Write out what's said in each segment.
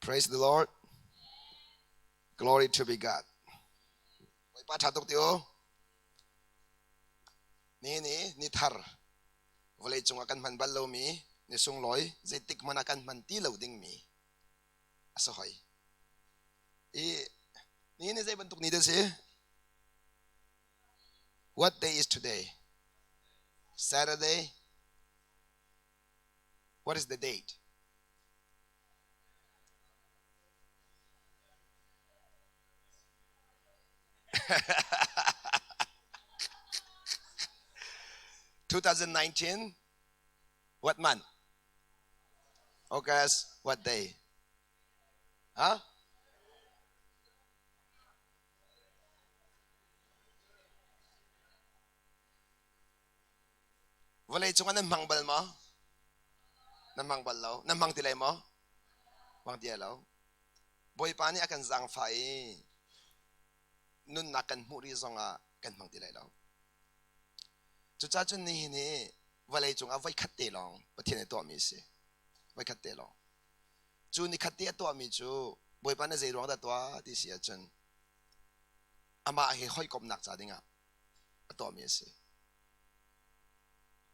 Praise the Lord. Glory to be God. Bawipa ṭha tuk ti u. Ni ni ni thar vawlei cungah kan hman bal lomi ni sunglawi zeitik hmanh ah kan hman ti lo dingmi a si hoi. I ni ni zei bantuk ni dah si? What day is today? Saturday. What is the date? 2019 what month August what day huh Vawlei cungah nan hmang bal maw? Nan hmang bal lo. Nan hmang ti lai maw? Hmang ti lai lo. Bawipa nih a kan zaangfah i nunnak kan hmuh rih zongah kan hmang ti lai lo. Cucaah cun nihin hi vawlei cungah voikhat te lawng Pathian nih tuahmi a si. Voikhat te lawng. Cu nikhat te a tuahmi cu Bawipa nih zei ruang dah tuah ti si ahcun amah he hawikomhnak ca dingah a tuahmi a si.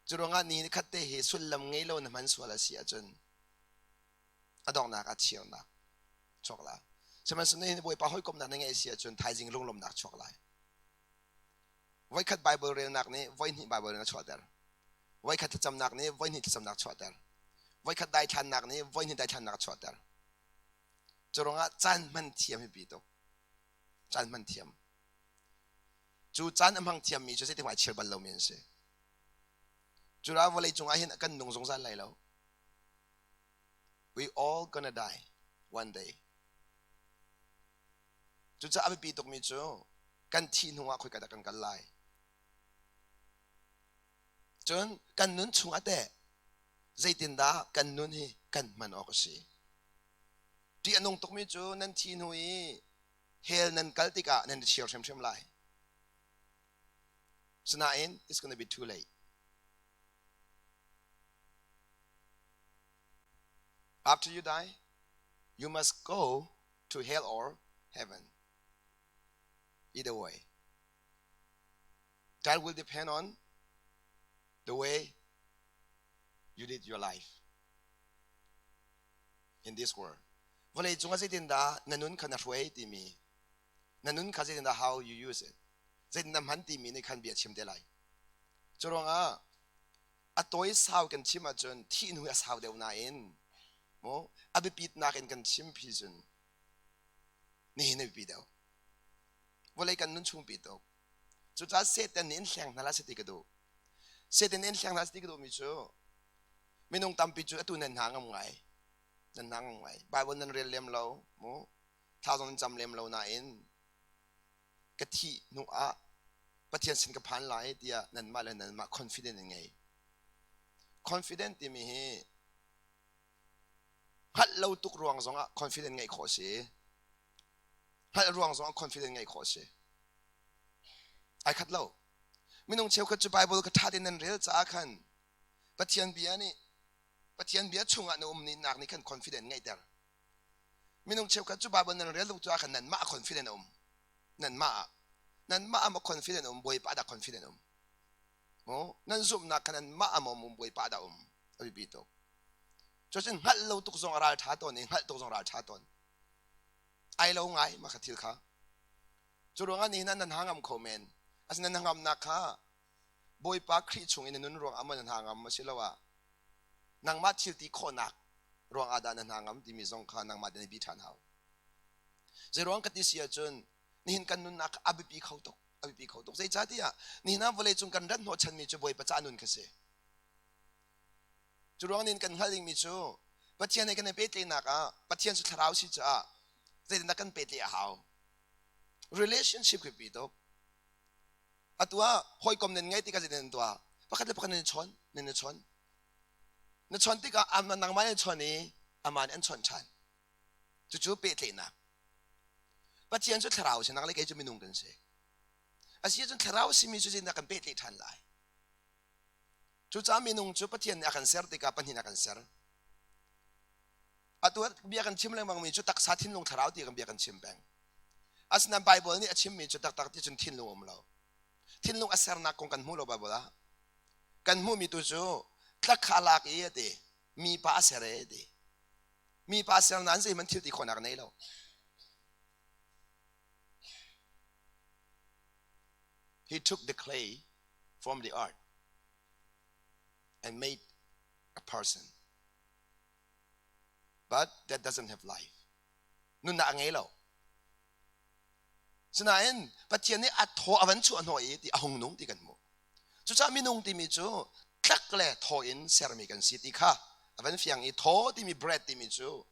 Cu ruangah ni khat te hi sullam ngei lo na hman sual a si ahcun a donghnak ah chirnak chuak lai. Sihmanhsehlaw nihin Bawipa hawikomhnak na ngeih si ahcun thaizing lunglawmhnak chuak lai. Voikhat Bible relnak nih voihnih Bible relnak chuahter. Voikhat thlacamnak nih voihnih thlacamnak chuahter. Voikhat daithlannak nih voihnih daithlannak chuahter. Cu ruangah caan hman thiam hi pi tuk. Caan hman thiam. Cu caan a hmang thiammi cu zeitik hmanh a chir bal lomi an si. Cu ra vawlei cungah hin kan nung zungzal lai lo. We all gonna die one day. Cucaah a biapi tukmi cu kan thih hnu ah khoika dah kan kal lai. Cun kan nun chungah teh zeitindah kan nun hi kan hman awk a si. Ṭih a nung tukmi cu nan thih hnu i hell nan kal tikah nan i chir hrimhrim lai. Sinain it's going to be too late. After you die, you must go to hell or heaven. Either way. That will depend on the way you lead your life in this world. Vawlei cung ah zeitindah na nun kha na hruai timi na nun kha zeitindah how you use it zeitindah hman timi nih khan bia chim te lai. Cu ruangah a tawi sau kan chim ahcun thih hnu a sau deuh nain maw a biapitnak in kan chim phi cun nihin a biapi deuh. Vawlei kan nun chung pi tuk. Cucaah Satan nih in hleng hna hlah seh ti ka duh. Satan nih in hleng hna seh ti ka duhmi cu minung tampi cu atu nan hna ngam ngai. Nan hna ngam ngai. Bible nan rel lem lo, mu thla zong nan cam lem lo nain ka thih hnu ah Pathian sin ka phan lai tiah nanmah le nanmah confident in ngei. Confident timi hi hngalh lo tuk ruang zongah confident ngeih khawh a si. Hngalh ruang zongah confident ngeih khawh a si. Ai khat lo. Minung cheukhat cu Bible kha ṭha tein nan rel caah khan Pathian bia nih Pathian bia chungah na um nak nih khan confident ngeihter. Minung cheukhat cu Bible nan rel tuk caah khan nanmah confident a um. Nanmah ah. Nanmah ah maw confident um, Bawipa dah confident um. Maw nan zumhnak kha nanmah ah maw um, Bawipa dah um. A biapi tuk. Cucun hngalh lo tuk zong a ral ṭha tawn i hngalh tuk zong ral ṭha tawn. Ai lo ngai mah kha thil kha. Cu ruangah nihin ah nan ha ngam kho men. Asinain nan ngamnak kha Bawipa Khrih chung in na nun ruangah maw nan ha ngam asiloah nangmah thil ti khawhnak ruangah dah nan ha ngam timi zong kha nangmah te na bi ṭhan hau. Zeiruang ka ti si ahcun nihin kan nunnak kha a biapi kho tuk. A biapi kho tuk. Zeicahtiah nihin ah vawleicung kan rat hnawhchanmi cu Bawipa ca nun kha si. Cu ruang nih kan hngalh dingmi cu Pathian he kan i pehtlaihnak ah Pathian cu thlarau si caah zeitindah kan pehtlaih a hau. Relationship khi pi tuk. Atu ah hawikom nan ngeih tikah zeitin nan tuah? Pakhat le pakhat nan i chawn, nan i chawn. Na chawn tikah nangmah nih chawn i amah nih an chawnh ṭhan. Cucu pehtlaihnak. Pathian cu thlarau si, nang le kei cu minung kan si. Asi ahcun thlarau simi cu zeitindah kan pehtlaih ṭhan lai? Cucaah minung cu Pathian nih a kan ser tikah pahnih a kan ser. Atu bia kan chim lengmang mi cu taksa thinlung thlarau ti kan bia kan chim peng. Asinain Bible nih a chimmi cu taktak ti cun thinlung um lo. Thinlung a sernak kong kan hmu lo Bible ah. Kan hmuhmi tu cu tlak kha a lak i a ti. Mipa a ser e ti. Mipa ser nain zeihmanh thil ti khawhnak a nei lo. He took the clay from the earth and made a person. But that doesn't have life. Nunnak a ngei lo. Sinain Pathian nih a thaw a van chuah hnawh i ti a hung nung ti kan hmuh. Cucaah minung timi cu tlak le thaw in sermi kan si ti kha a van fiang i thaw timi bread timi cu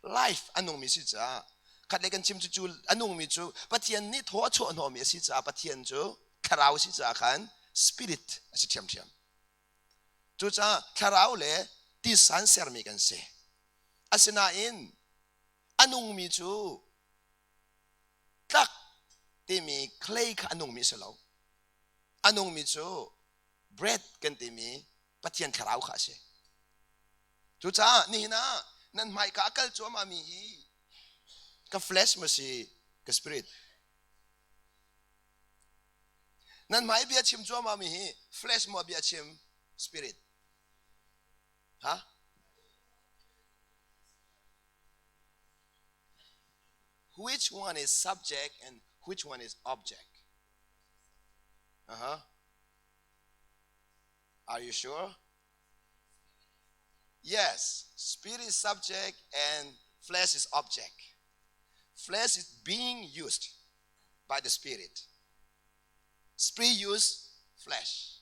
life a nungmi si caah khat le kan chim cu cu a nungmi cu Pathian nih thaw a chuah hnawhmi a si caah Pathian cu thlarau a si caah khan spirit a si ṭhiamṭhiam. Cucaah thlarau le tisa in sermi kan si. Asinain a nungmi cu tlak timi clay kha a nungmi a si lo. A nungmi cu bread kan timi Pathian thlarau kha a si. Cucaah nihin ah nan hmaika a kal cuahmahmi hi ka flesh maw si ka spirit? Nan hmai bia chim cuahmahmi hi flesh maw bia chim spirit? Ha? Which one is subject and which one is object? Uh-huh. Are you sure? Yes, spirit is subject and flesh is object. Flesh is being used by the spirit. Spirit use flesh.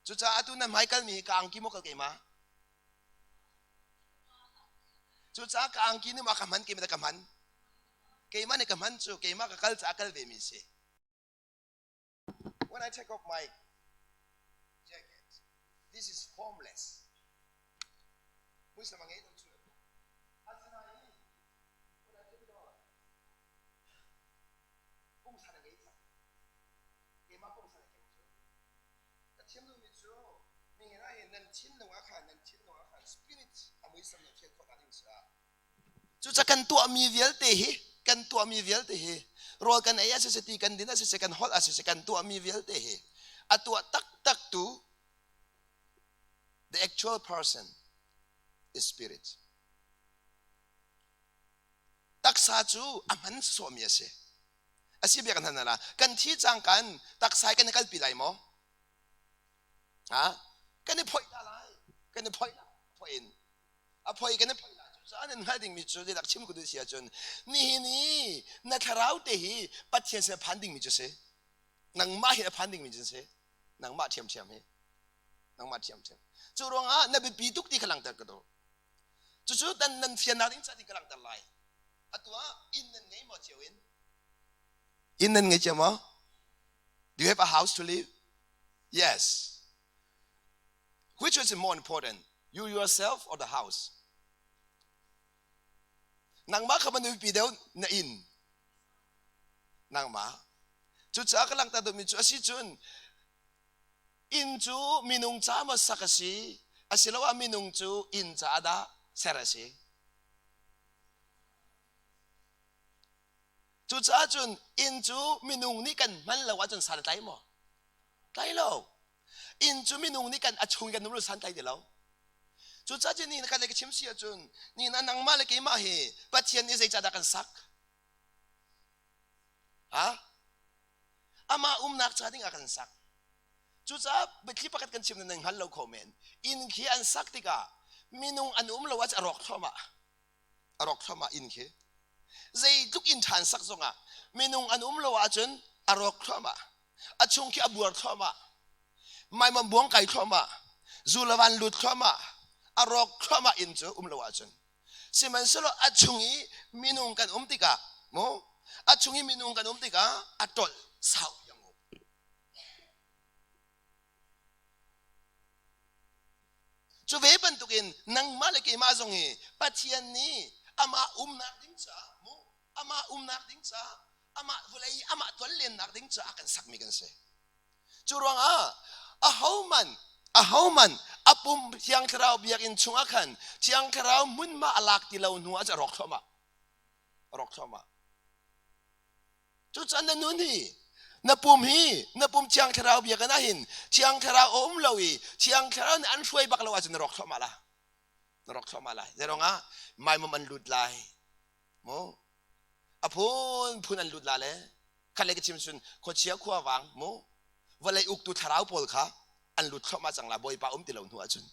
Cucaah atu nan hmaikal mi hi ka angki maw kal keimah? Cucaah ka angki nih maw ka hman keimah ka hman? Keimah nih ka hman cu keimah ka kal caah kal ve mi si. When I take off my jacket, this is formless. Muisam a ngei lo cu. Asinain, when I take it on, pungsan a ngei cang. Keimah pungsan a keng cu. Ka chim duhmi cu nihin ah hin nan thinlung ah khan nan thinlung ah khan spirit a muisam nan fian khawh ding caah cucaah kan tuahmi vialte hi kan tuahmi vialte hi rawl kan ei ah siseh ti kan din ah siseh kan holh ah siseh kan tuahmi vialte hi a tuah taktak tu the actual person is spirit taksa cu a hman sawhmi a si A si bia kan hal la. Kan thi cang kan taksa kan i kalpi lai maw? Ha? Kan i phoih ta lai. Kan i phoih phoih in. A phoih kan i phoih lai. Cucaah nan hngalh dingmi cu zeidak chim ku duh si ahcun nihin i na thlarau te hi Pathian sin a phan dingmi cu si. Nangmah hi a phan dingmi cu si. Nangmah ṭhiamṭhiam hi. Nangmah ṭhiamṭhiam. Cu ruangah na biapi tuk ti kha langhter ka duh. Cucu dan nan fiannak ding ca ti ka langhter lai. Atu ah inn nan ngei maw cio in? Inn nan ngei cio maw? Do you have a house to live? Yes. Which is more important, you yourself or the house? Nangmah kha manupi deuh na inn. Nangmah. Cucaah ka langhter duhmi cu a si cun inn cu minung ca maw sak a si asiloah minung cu inn caah dah ser a si? Cucaah cun inn cu minung nih kan hman lo ahcun san a tlai maw? Tlai lo. Inn cu minung nih kan a chung kan um lo san tlai ti lo. Cucaah cun ni kan ka chim si ahcun ni na nangmah le keimah hi Pathian nih zeicahdah kan sak? Ha? Amah umnak ca ding ah kan sak. Cucaah biathli pakhat kan chim nan hngal lo kho men. Inn khi an sak tikah minung an um lo ahcun a rawk thluahmah. A rawk thluahmah inn khi. Zeitluk inn ṭhan sak zongah minung an um lo ahcun a rawk thluahmah. A chung khi a buar thluahmah. Maimom buang kai thluahmah. Zu le van lut thluahmah. A rawk thluahmah inn cu um lo ahcun. Sihmanhsehlaw a chung i minung kan um tikah mu a chung i minung kan um tikah a ṭolh sau iang u. Cu ve bantukin nangmah le keimah zong hi Pathian nih amah umnak ding caah mu amah umnak ding caah amah vawlei amah tuallennak ding caah kan sakmi kan si. Cu ruangah ahohmanh. Ahohmanh a pum Thiang Thlarau biakinn chungah khan Thiang Thlarau hmunhma a lak ti lo hnu ah a rawk thluahmah. A rawk thluahmah. Cucaah na nun hi na pum hi na pum Thiang Thlarau biakinn ah hin Thiang Thlarau a um lo i Thiang Thlarau nih an hruai bak lo ahcun na rawk thluahmah la. Na rawk thluahmah lai. Zeiruangah maimom an lut lai. Mu a phunphun an lut la le khat le ka chim cun khuachia khuavang mu vawlei uktu thlarau pawl kha an lut thluahmah cang lai bawipa um ti lo hnu ahcun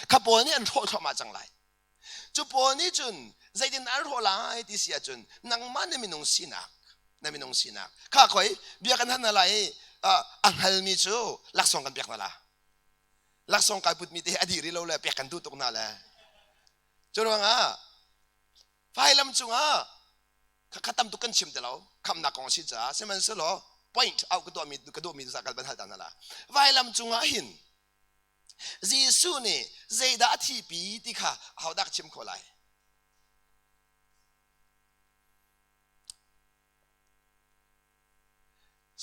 kha pawl nih an hrawh thluahmah cang lai cu pawl nih cun zeitin an hrawh lai ti si ahcun nangmah na minung sinak na minung sinak kha khoi bia kan han lai i a hngalmi cu laksawng kan pek hna la laksawng kai putmi te hi a dih rih lo le pek kan duh tuk hna le cu ruangah Vailam cungah kha tam tuk kan chim ti lo khamnak kong a si caah sihmanhsehlaw point out ka tuahmi ka duhmi cu kal ban hal ta hna la vailam cungah hin Jesuh nih zeidah a thipi ti kha ahodah ka chim khawh lai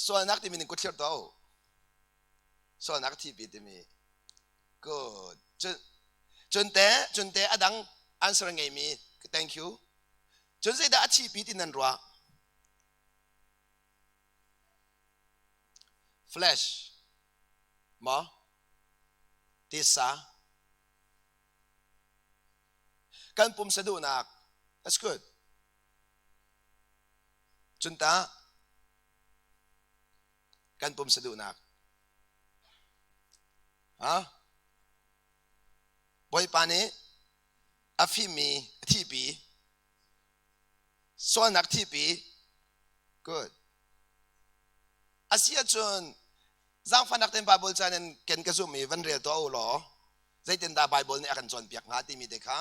sualnak timi ning kut thlir to sualnak a thipi timi Good. Cun cun te cun te a dang answer ngeimi thank you. Cun zeidah a thipi ti nan ruah? Flesh. Ma? Tisa. Kan pumsa duhnak. That's good. Cun ta kan pumsa duhnak. Ha? Bawipa nih a fimmi a thihpi, sualnak thihpi, good. A si ahcun zaangfahnak tein Bible ca nan ken ka zumh i van rel tuah u law zeitindah Bible nih a kan cawnpiak hnga timi te kha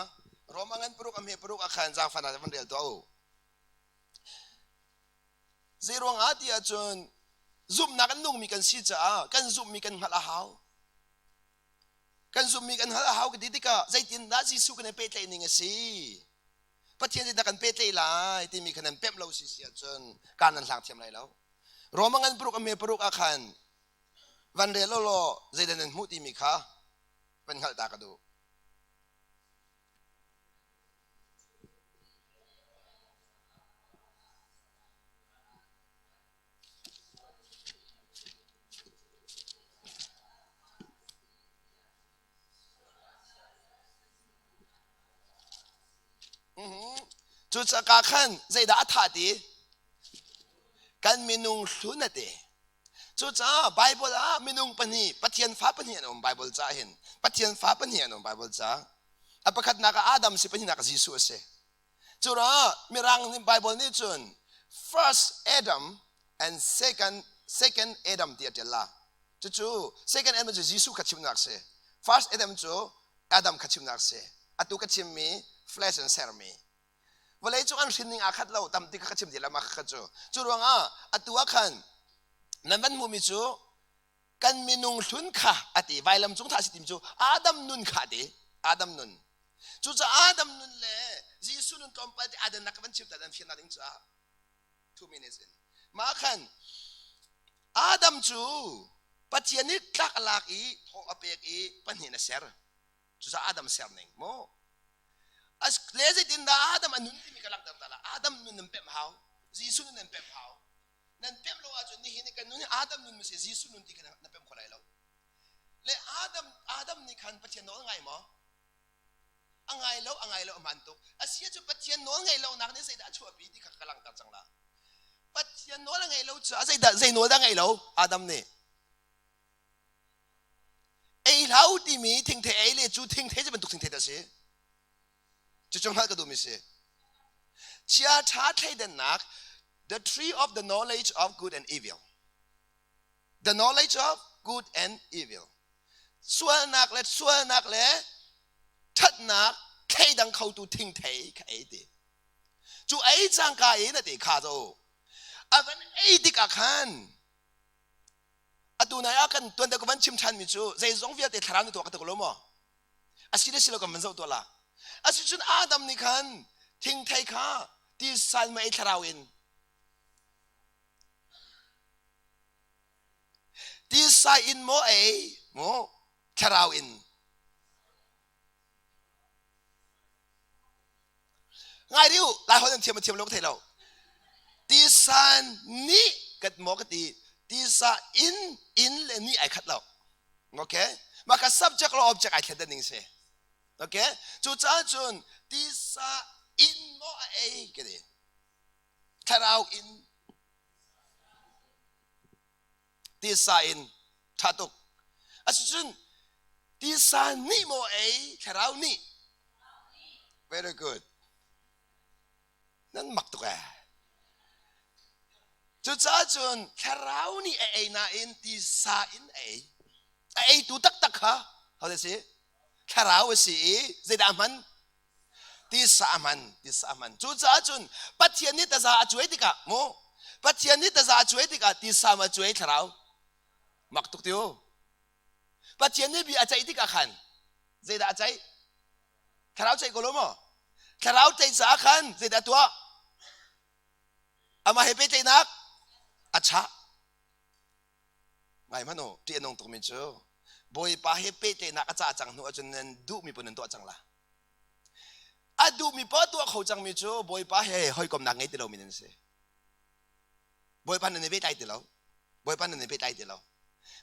Roma ngan paruk a hme paruk ah khan zaangfahnak van rel tuah u. Zeiruangah ti ahcun zumhnak an nungmi kan si caah kan zumhmi kan hngalh a hau. Kan zumhmi kan hngalh a hau ka ti tikah zeitindah Jesuh kan i pehtlaih ning a si? Pathian zeitindah kan pehtlaih lai timi kha nan pemh lo si si ahcun kaan nan hlang thiam lai lo. Roma ngan paruk a hme paruk ah khan van rel law zeidah nan hmuh timi kha van hngalh ta ka duh. Cucaah khan zeidah a thah ti? Kan minung hlun a ti. Cucaah Baibal ah minung pahnih, Pathian fa pahnih an um Baibal ca hin. Pathian fa pahnih an um Baibal ca. A pakhatnak ah Adam si, pahnihnak ah Jesuh a si. Cura Mirang nih Baibal nih cun first Adam and second second Adam ti a ṭial la. Cucu second Adam cu Jesuh kha chimnak si. First Adam cu Adam kha chimnak si. Atu ka chimmi flesh and sermi. Vawlei cu an hrin ning aa khat lo tam ti ka chim ti lo mah kha cu. Cu ruangah atu ah khan nan van hmuhmi cu kan minung hlun kha a ti vailam cung thah si tim cu Adam nun kha a ti Adam nun cucaah Adam nun le Jesuh nun tlawmpal te Adam nak ka van chim ta dan fiannak ding caah 2 minutes in mah khan Adam cu Pathian nih tlak a lak i thaw a pek i pahnih a ser Cucaah Adam ser ning mu. Le zeitindah Adam a nun timi ka langhter ta la. Adam nun nan pemh hau. Jesuh nun nan pemh hau. Nan pemh lo ahcun nihin i kan nun hi Adam nun si Jesuh nun ti kha na pemh kho lai lo. Le Adam Adam nih khan Pathian nawl ngai maw? A ngai lo, a ngai lo a hmaan tuk. A si cu Pathian nawl ngaih lonak nih zeidah a chuahpi ti kha ka langhter cang la. Pathian nawl a ngaih lo cu a zeidah zei nawl dah ngaih lo Adam nih? Ei hlah u timi thingthei ei le cu thingthei cu bantuk thingthei dah a si? Cucu hngalh ka duhmi si. Chia ṭha thleidannak the tree of the knowledge of good and evil. The knowledge of good and evil. Sualnak le sualnak le ṭhatnak thleidang khotu thingthei kha ei ti. Cu ei cangka in a ti kha cu a van ei tikah khan Atu nai ah kan tuan deuh ka van chim ṭhanmi cu zeizong vialte thlarau nih tuah ka tuk lo maw? A si le si lo kan van zoh tuah la. Asicun Adam nih khan thingthei kha tisa in ei thlarau in tisa in maw ei maw? Thlarau in. Ngai riu, lai holh nan thiam a thiam lo ka thei lo. Tisa nih kat maw ka ti tisa in in le ni ai khat lo. Okay? Mah kha subject lo object ai thlen ning si. Okay? Cucaah cun tisa in maw a ei ka ti. Thlarau in tisa in ṭha tuk. Asicun tisa nih maw ei thlarau nih? Very good. Nan mak tuk ee. Cucaah cun thlarau nih a ei nain tisa in a ei. A eitu taktak kha ho si? Thlarau a si i zeidah a hman? Tisa a hman, tisa a hman. Cucaah cun Pathian nih taza a cuai tikah mu Pathian nih taza a cuai tikah tisa ma cuai thlarau. Mak tuk tiu. Pathian nih bia a ceih tikah khan zeidah a ceih? Thlarau ceih ko lo maw? Thlarau ceih caah khan zeidah tuah? Amah he pehtlaihnak a chah. Ngai hmanh u, ṭih a nung tukmi cu Bawipa he pehtlaihnak a cah cang hnu ahcun nan duhmi paoh nan tuah cang la. A duhmi paoh tuah kho cangmi cu Bawipa he hawikomnak ngei ti lomi nan si. Bawipa nan i pehtlai ti lo. Bawipa nan i pehtlai ti lo.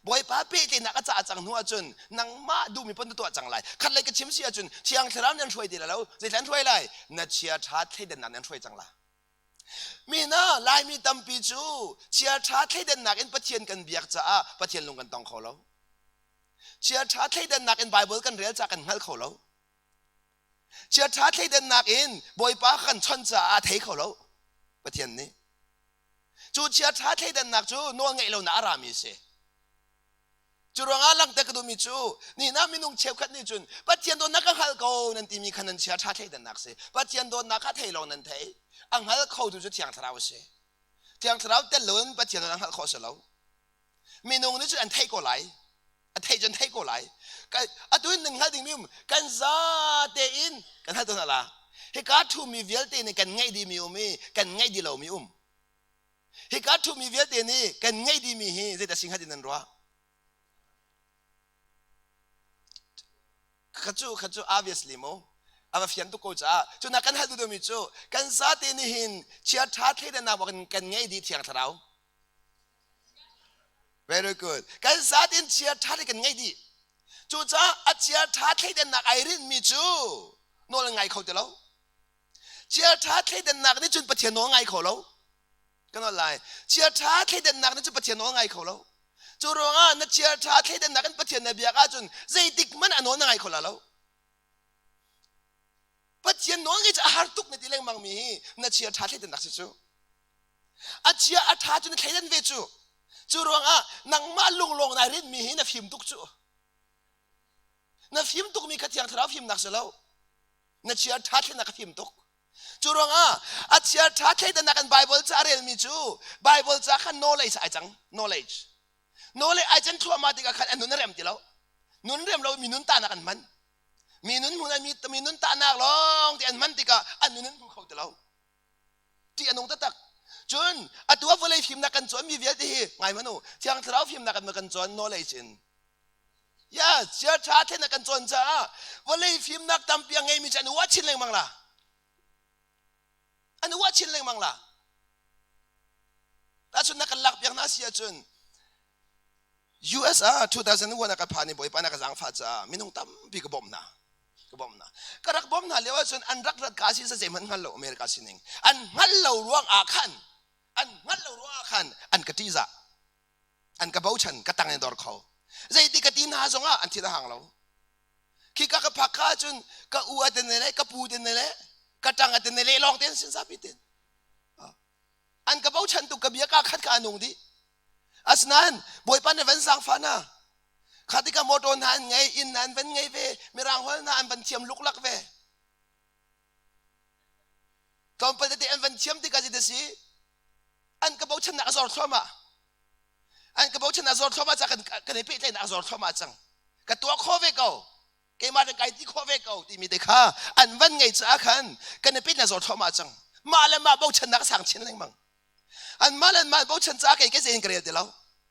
Bawipa pehtlaihnak a cah cang hnu ahcun nangmah duhmi paoh na tuah cang lai. Khat lei ka chim si ahcun Thiang Thlarau nan hruai ti lai lo. Zeithla an hruai lai? Na chia ṭha thleidannak nan hruai cang la. Mi hna Laimi tampi cu chiaṭha thleidannak in Pathian kan biak caah Pathian lung kan tong kho lo. Chiaṭha thleidannak in Baibal kan rel caah kan hngal kho lo. Chiaṭha thleidannak in Bawipa kan chawnh caah a thei kho lo Pathian nih. Cu chiaṭha thleidannak cu nawl ngeih lonak a rami a si. Cu ruangah langhter ka duhmi cu nihin ah minung cheukhat nih cun Pathian dawtnak ka hngal ko nan timi kha nan chia ṭha thleidannak si. Pathian dawtnak kha thei lawng nan thei. A hngal khotu cu Thiang Thlarau a si. Thiang Thlarau tel loin Pathian dawtnak hngalh khawh a si lo. Minung nih cun an theih ko lai. A theih cun theih ko lai. Atu in nan hngalh dingmi um kan zate in kan hngalh tawn hna la. Hika ṭhumi vialte nih kan ngeih dihmi um i kan ngeih dih lomi um. Hika ṭhumi vialte nih kan ngeih dihmi hi zeidah si hngat in nan ruah? Kha cu kha cu obviously mu a va fian tuk ko caah cu na kan hal duh deuhmi cu kan zate nih hin chia ṭha thleidannak kan kan ngei dih thiang thlarau. Very good. Kan zatin chia ṭha te kan ngei dih. Cucaah a chia ṭha thleidannak ai rinhmi cu nawl an ngai kho ti lo. Chiaṭha thleidannak nih cun Pathian nawl ngai kho lo. Kan nawl lai. Chiaṭha thleidannak nih cun Pathian nawl ngai kho lo. Cu ruangah na chiaṭha thleidannak in Pathian na biak ahcun zeitik hmanh a nawl na ngai kho la lo. Pathian nawl ngai cu a har tuk na ti lengmang mi hi na chiaṭha thleidannak si cu. A chia a ṭha cu na thleidan ve cu. Cu ruangah nangmah lunglawng nai rinmi hi na fim tuk cu. Na fim tukmi kha Thiang Thlarau fimnak si lo. Na chia ṭha thleinak ka fim tuk. Cu ruangah a chia ṭha thleidannak in Bible ca a relmi cu Bible ca khan knowledge ai cang. Knowledge. Knowledge ai can thluahmah tikah khan a nun a rem ti lo. Nun rem lo mi nun tahnak an hman. Mi nun hmun mi, mi nun tahnak lawng te an hman tikah an nun an hmu kho ti lo. Ṭih a nung taktak. Cun atu ah vawlei fimnak kan cawnmi vialte hi ngai hmanh u. Thiang Thlarau fimnak kan kan cawn knowledge in. Yes, chia ṭha thlen a kan cawn caah vawlei fimnak tampi a ngeimi cu an uah chin lengmang la. An uah chin lengmang la. Tahchunhnak kan lak piak hna si ahcun US ah 2001 ah ka phan i Bawipa na ka zaangfah caah minung tampi ka bawmh hna. Ka bawmh hna. Ka rak bawmh hna lio ahcun an rak rat ka si zeihmanh hngal lo America sining. An hngal lo ruang ah khan an hngal lo ruang ah khan an ka ṭihzah. An ka bochan ka tang in dor kho. Zeiti ka ti hna zongah an thin a hang lo. Khi ka ka phak ka ahcun ka u a ten le ka pu ten le ka ṭang a ten le lawng ten sin zapi ten. An ka bochan tuk ka bia ka khat ka anung dih. Asinain Bawipa nih van zaangfah hna. Kha tikah motor hna an ngei, inn hna an van ngei ve, mirang holh hna an van thiam luklak ve. Tlawmpal tete an van thiam tikah zeidah si? An ka bochannak a zor thluahmah. An ka bochannak a zor thluahmah caah kan, kan i pehtlaihnak a zor thluahmah cang. Ka tuah khawh ve ko. Keimah kan kai ti khawh ve ko timi te kha an van ngei caah khan kan i pehtlaihnak a zor thluahmah cang. Mah le mah bochannak a sang chin lengmang. Anmah le anmah bochan caah kei ka zein ka rel ti lo.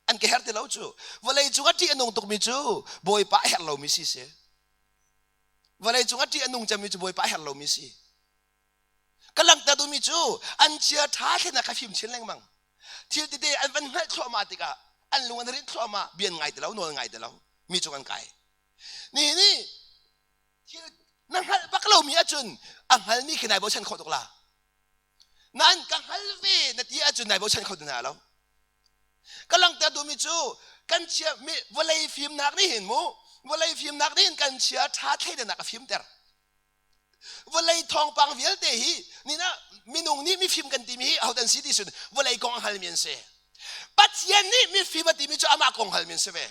An ka herh ti lo cu. Vawlei cung a ṭih a nung tukmi cu Bawipa a herh lomi si si. Vawlei cung a ṭih a nung cemmi cu Bawipa a herh lomi si. Ka langhter duhmi cu an chia ṭha thlen ah ka fim chin lengmang. Thil tete an van hngalh thluahmah tikah an lung an rinh thluahmah, bian ngai ti lo, nawl ngai ti lo, mi cung an kai. Nihin i thil na hngalh bak lomi ahcun a hngalmi khi nai bochan khawh tuk la. Nain ka hngal ve na ti ahcun nai bochan kho ti hna lo. Ka langhter duhmi cu kan chia mi vawlei fimnak nih hin mu vawlei fimnak nih hin kan chia ṭha thleidannak a fimter. Vawlei thawngpang vialte hi nina minung nih mifim kan timi hi ahodah an si ti sun vawlei kong a hngalmi an si. Pathian nih mifim a timi cu amah kong hngalmi an si ve.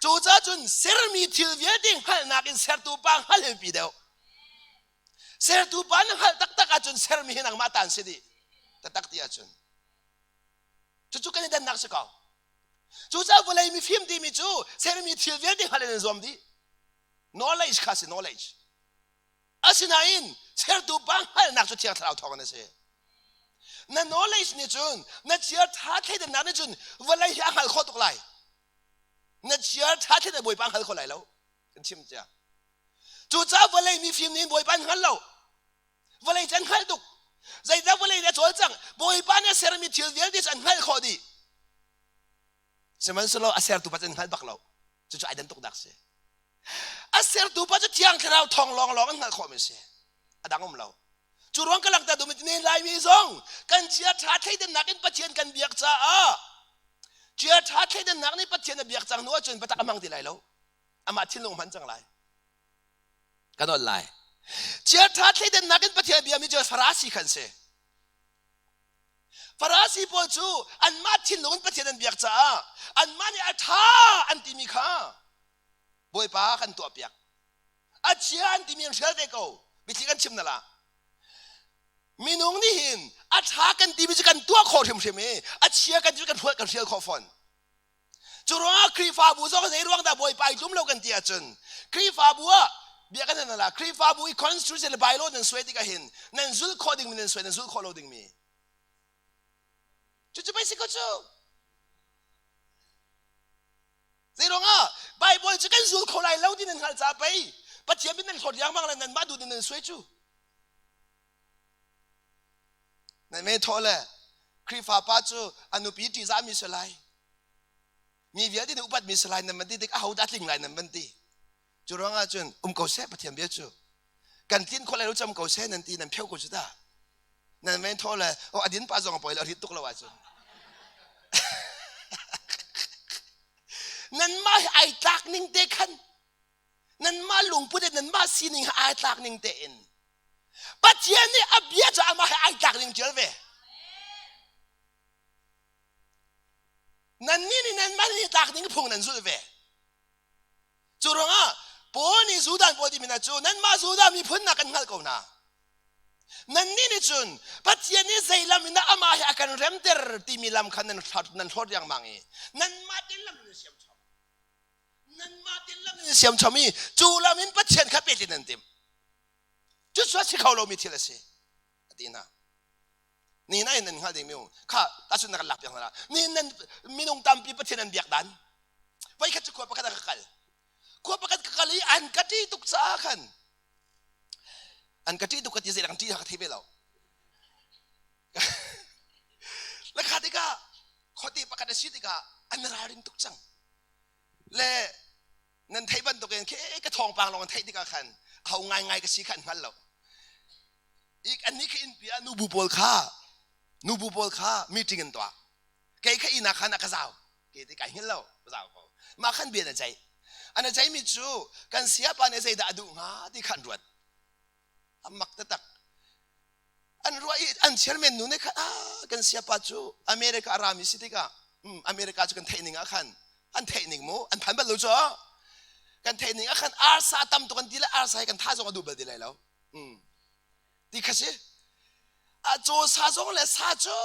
Cucaah cun sermi thil vialte hngalhnak in sertu pa hngalh hi pi deuh. Sertu pa na hngalh taktak ahcun sermi hi nangmah ta an si dih. Taktak ti ahcun. Cucu kan i dannak si ko. Cucaah vawlei mifim timi cu sermi thil vialte hngalh in an zuam dih. Knowledge kha si knowledge. Asinain sertu pa hngalhnak cu Thiang Thlarau thawng in a si. Na knowledge nih cun na chia ṭha thleidannak nih cun vawlei hi a hngal khawh tuk lai. Na chia ṭha thleidan Bawipa a hngal kho lai lo. Kan chim cia. Cucaah vawlei mifim nih Bawipa an hngal lo. Vawlei cu an hngalh tuk. Zeidah vawlei nih a cawlcangh? Bawipa nih a sermi thil vialte cu an hngalh khawh dih. Sihmanhsehlaw a sertu pa cu an hngal bak lo. Cucu ai dan tuk dak si. A sertu pa cu Thiang Thlarau thawng lawnglawng an hngalh khawhmi a si. A dang um lo. Cu ruang ka langhter duhmi ne Laimi zong kan chia ṭha thleidannak in Pathian kan biak caah chia ṭha thleidannak nih Pathian a biak cang hnu ahcun biatak a hmang ti lai lo. Amah thinlung hman cang lai. Kan ol lai. Chia ṭha thleidannak in Pathian biami cu Farasi khan si. Farasi pawl cu anmah thinlung in Pathian an biak caah anmah nih a ṭha an timi kha Bawipa kan tuahpiak. A chia an timi an hrial ve ko. Biathli kan chim na la. Minung nih hin a ṭha kan timi cu kan tuah khawh hrimhrim i a chia kan ti cu kan hrial kan hrial khawh fawn. Cu ruangah Khrihfabu zong zei ruang dah Bawipa i tlum lo kan ti ahcun Khrihfabu ah bia kan hal la Khrihfabu i constitution le bylaw nan suai tikah hin nan zulh khawh dingmi nan suai nan zulh khawh lo dingmi cucu pei si ko cu zei ruangah Bible cu kan zul kho lai lo ti nan hngalh caah pei Pathian min nan hlawt riangmang le nanmah duh nan suai cu nan me thawh le Khrihfa pa cu a nupi ṭihzahmi si lai mi vialte nih upatmi si lai nan van ti tik ahodah tling lai nan van ti cu ruangah cun um ko seh Pathian bia cu kan tlin khawh lai lo cam ko seh nan ti nan pheu ko cu ta nan men thaw le oh adin pa zong a poi lo rit tuk lo ahcun nanmah hi ai tlak ning te khan nanmah lungput in nanmah sining he ai tlak ning tein Pathian nih a bia cu amah he ai tlak ning ṭial ve nannih nih nanmah nih tlak ning phung nan zulh ve cu ruangah Paul nih Judah pawl timi hna cu nanmah Judah miphun nak kan hngalh ko hna nannih nih cun Pathian nih zei lam in dah amah he a kan remter timi lam kha nan nan hlawt riangmang i nanmah te lam in siam chom nanmah te lam in siam chom i cu lam in Pathian kha pehtlin nan timh cu cu a si kho lomi thil a si a ti hna ni na in nan hngal ding mi kha tahchun na kan lak piak hna ni nan minung tampi Pathian an biak dan voi khat cu khua pakhat ah ka kal khua pakhat ka kal i an ka ṭih tuk caah khan an ka ṭih tuk ka ti zei kan ṭih ka thei ve lo la kha tikah khuate pakhat a si tikah an ralring tuk cang le nan theih bantukin khi ka thawngpang lawng an theih tikah khan ho ngaingai ka si kha an hngal lo ik annih kha innpi ah nubu pawl kha nubu pawl kha meeting an tuah kei kha inn ah khan a ka zau ke ti kai hngilh lo ka zau ko mah khan bia na ceih an a ceihmi cu kan siapa nih zeidah a duh hnga ti kha an ruat a mak taktak an ruah i an chairman nu nih khan ah kan siapa cu America a rami si tikah America cu kan theih ning ah khan an theih ning mu an phan bal lo cu kan theih ning ah khan arsa tam tuk an ti le arsa hi kan tha zong a duh bal ti lai lo ti kha si a caw sa zong le sa cu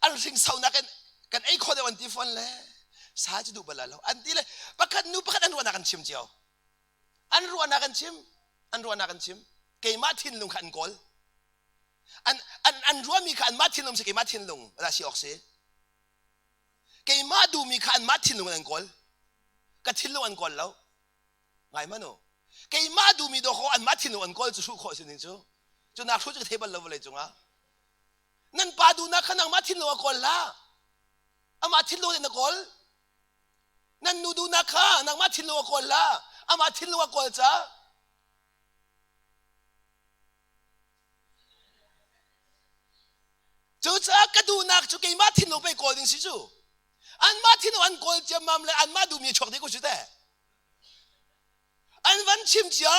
an hring sonak in kan ei kho deuh an ti fawn le sa cu duh bal lo an ti le pakhat nu pakhat an ruahnak an chim cio an ruahnak an chim an ruahnak an chim keimah thinlung kha an kawl. An an an ruahmi kha anmah thinlung si keimah thinlung dah si awk si. Keimah duhmi kha anmah thinlung in an kawl. Ka thinlung an kawl lo. Ngai hmanh u. Keimah duhmi dawkaw anmah thinlung an kawl cu hruh khawh si ning cu. Cu nak hruh cu ka thei bal lo vawlei cungah. Nan pa duhnak kha nangmah thinlung a kawl hlah. Amah thinlung in na kawl. Nan nu duhnak kha nangmah thinlung a kawl hlah. Amah thinlung a kawl ca. Cucaah ka duhnak cu keimah thinlung pei kawl ding si cu. Anmah thinlung an kawl ciammam le anmah duhmi a chuak dih ko cu teh. An van chim cio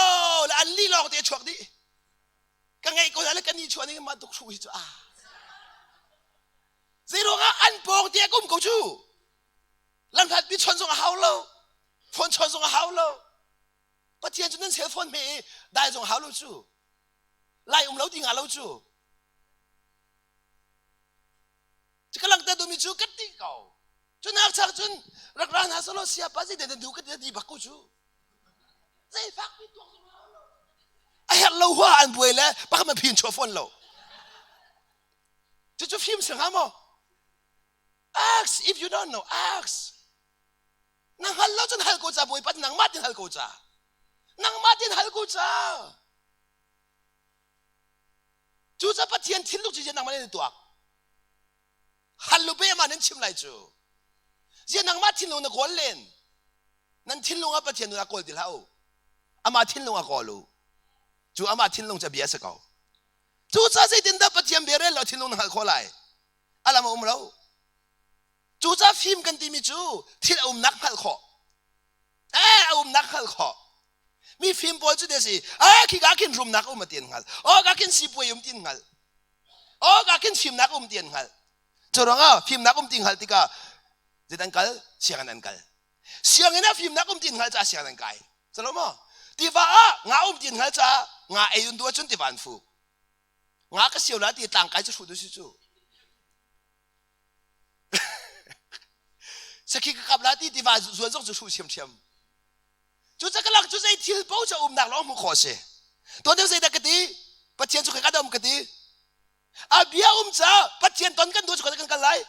le an lih lawng te a chuak dih. Ka ngeih ko le ka ni chuah ning mah tuk hru hi cu ah. Zei ruangah an pawng te a um ko cu. Lamhlat mi chon zong a hau lo. Phone chon zong a hau lo. Pathian cu nan cell phone hme i dai zong hau lo cu. Lai um lo ti nga lo cu. Ka langhter duhmi cu ka ti ko. Cu nak chak cun rak ra hna selaw siapa zei den du ka ti bak ko cu. Zei fak pi tuak zong hau lo. A herh lo hua an buai le pakhat man phin chuah fawn lo. Cucu fim si hnga maw? Ask if you don't know, ask. Na hngal lo cun hal ko ca Bawipa nangmah tin hal ko ca. Nangmah tin hal ko ca. Cucaah Pathian thinlung cu nangmah nih na tuak. Hal lu pe ma nan chim lai cu. Zia nangmah thinlung na kawl len. Nan thinlung ah Pathian nu a kawl ti hlah u. Amah thinlung a kawl u. Cu amah thinlung cu bia si ko. Cucaah zeitindah Pathian bia rel lo thinlung na hngalh khawh lai? A lam a um lo. Cucaah fim kan timi cu thil a umnak hngalh khawh. Eh, a umnak hngalh khawh. Mi fim pawl cu si, ah khi ka khin rumnak um ti an hngalh. Oh ka khin sipuai um ti an hngalh. Oh ka khin fimnak um ti an hngalh. Cu ruangah fimnak um ti hngalh tikah zit an kal, sianginn an kal. Sianginn ah fimnak um ti an hngalh caah sianginn an kai. Salo maw? Tiva ah nga um ti an hngalh caah nga ei un duh ahcun tiva an fu. Nga ka sio la ti tlang kai cu hruh du si cu. Sakhi ka kap la ti tiva zuan zong cu hruh thiamthiam. Cu ca ka lak cu zei thil paoh cu umnak lawng hmuh khawh a si. Tuan deuh zeidah ka ti? Pathian cu ka um ka ti. A bia um ca Pathian ton kan duh cu kan kal lai.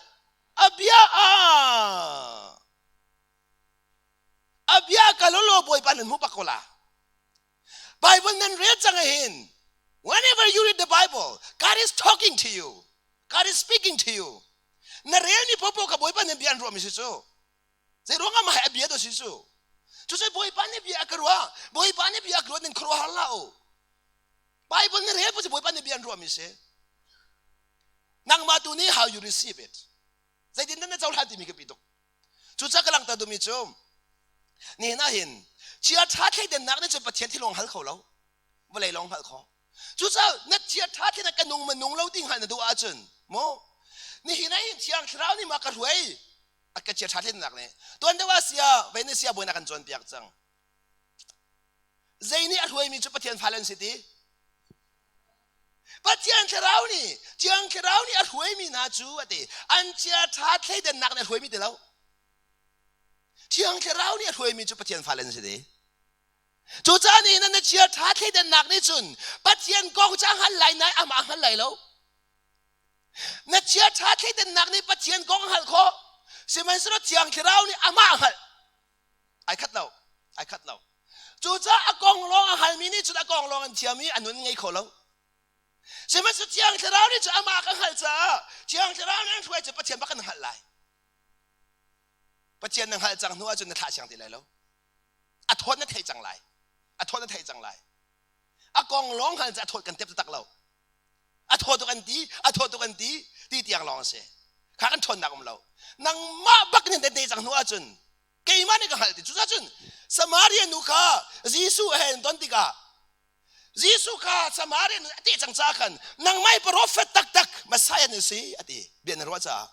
A bia ah a bia ka lo Bawipa nan hmu bak ko la. Bible nan rel cang hin whenever you read the Bible God is talking to you God is speaking to you na rel mi popo ka Bawipa nan bia an ruah mi si cu zei ruangah mah a bia do si cu cu cu Bawipa nih bia a ka ruah Bawipa nih bia a ka ruah nan khuaruah har la u Bible na rel po cu Bawipa nih bia an ruah mi si nangmah tu nih how you receive it zeitin na cohlan timi ka pi tuk Cucaah ka langhter duhmi cu nihin ah hin chia ṭha thleidennak nih cun Pathian thil lawng hal kho lo vawlei lawng hngalh khawh. Cucaah na chia ṭha thleidan ka nung ma nung lo ti hngalh na duh ahcun mu nihin ah hin Thiang Thlarau nih ma ka hruai a ka chia ṭha thleidennak nih tuan deuh ah sia vei na sia bawi na kan cawnpiak cang. Zei nih a hruaimi cu Pathian fale an si ti? Pathian thlarau nih Thiang Thlarau nih a hruaimi hna cu a ti an chia ṭha thleidannak nih a hruaimi ti lo. Thiang Thlarau nih a hruaimi cu Pathian fale an si ti. Cucaah nih na chia ṭha thleidannak nih cun Pathian kong cu a hngal lai nain amah a hngal lai lo. Na chia ṭha thleidannak nih Pathian kong a hngalh khawh. Sihmanhsehlaw Thiang Thlarau nih amah a hngalh. Ai khat lo. Ai khat lo. Cucaah a kong lawng a halmi nih cun a kong lawng an thiam i a nun ngei kho lo. Sihmanhsehlaw Thiang Thlarau nih cun amah kan hngalh caah Thiang Thlarau nih an hruai cu Pathian bak kan hngalh lai. Pathian na hngalh cang hnu ahcun na thlah siang ti lai lo. A thawt na thei cang lai. A thawt na thei cang lai. A kong lawng hngal cu a thawt kan tep tak lo. A thaw tuk an ti, a thaw tuk an ti, ti tiang lawng a si. Kha kan ṭhawnnak um lo. Nangmah bak nih na te cang hnu ahcun keimah nih ka hngalh ti cucaah cun Samaria nu kha Jesuh he an ton tikah Jesuh kha Samaria nu a teh cang caah khan nangmah hi prophet taktak Messiah na si a ti bia na ruah caah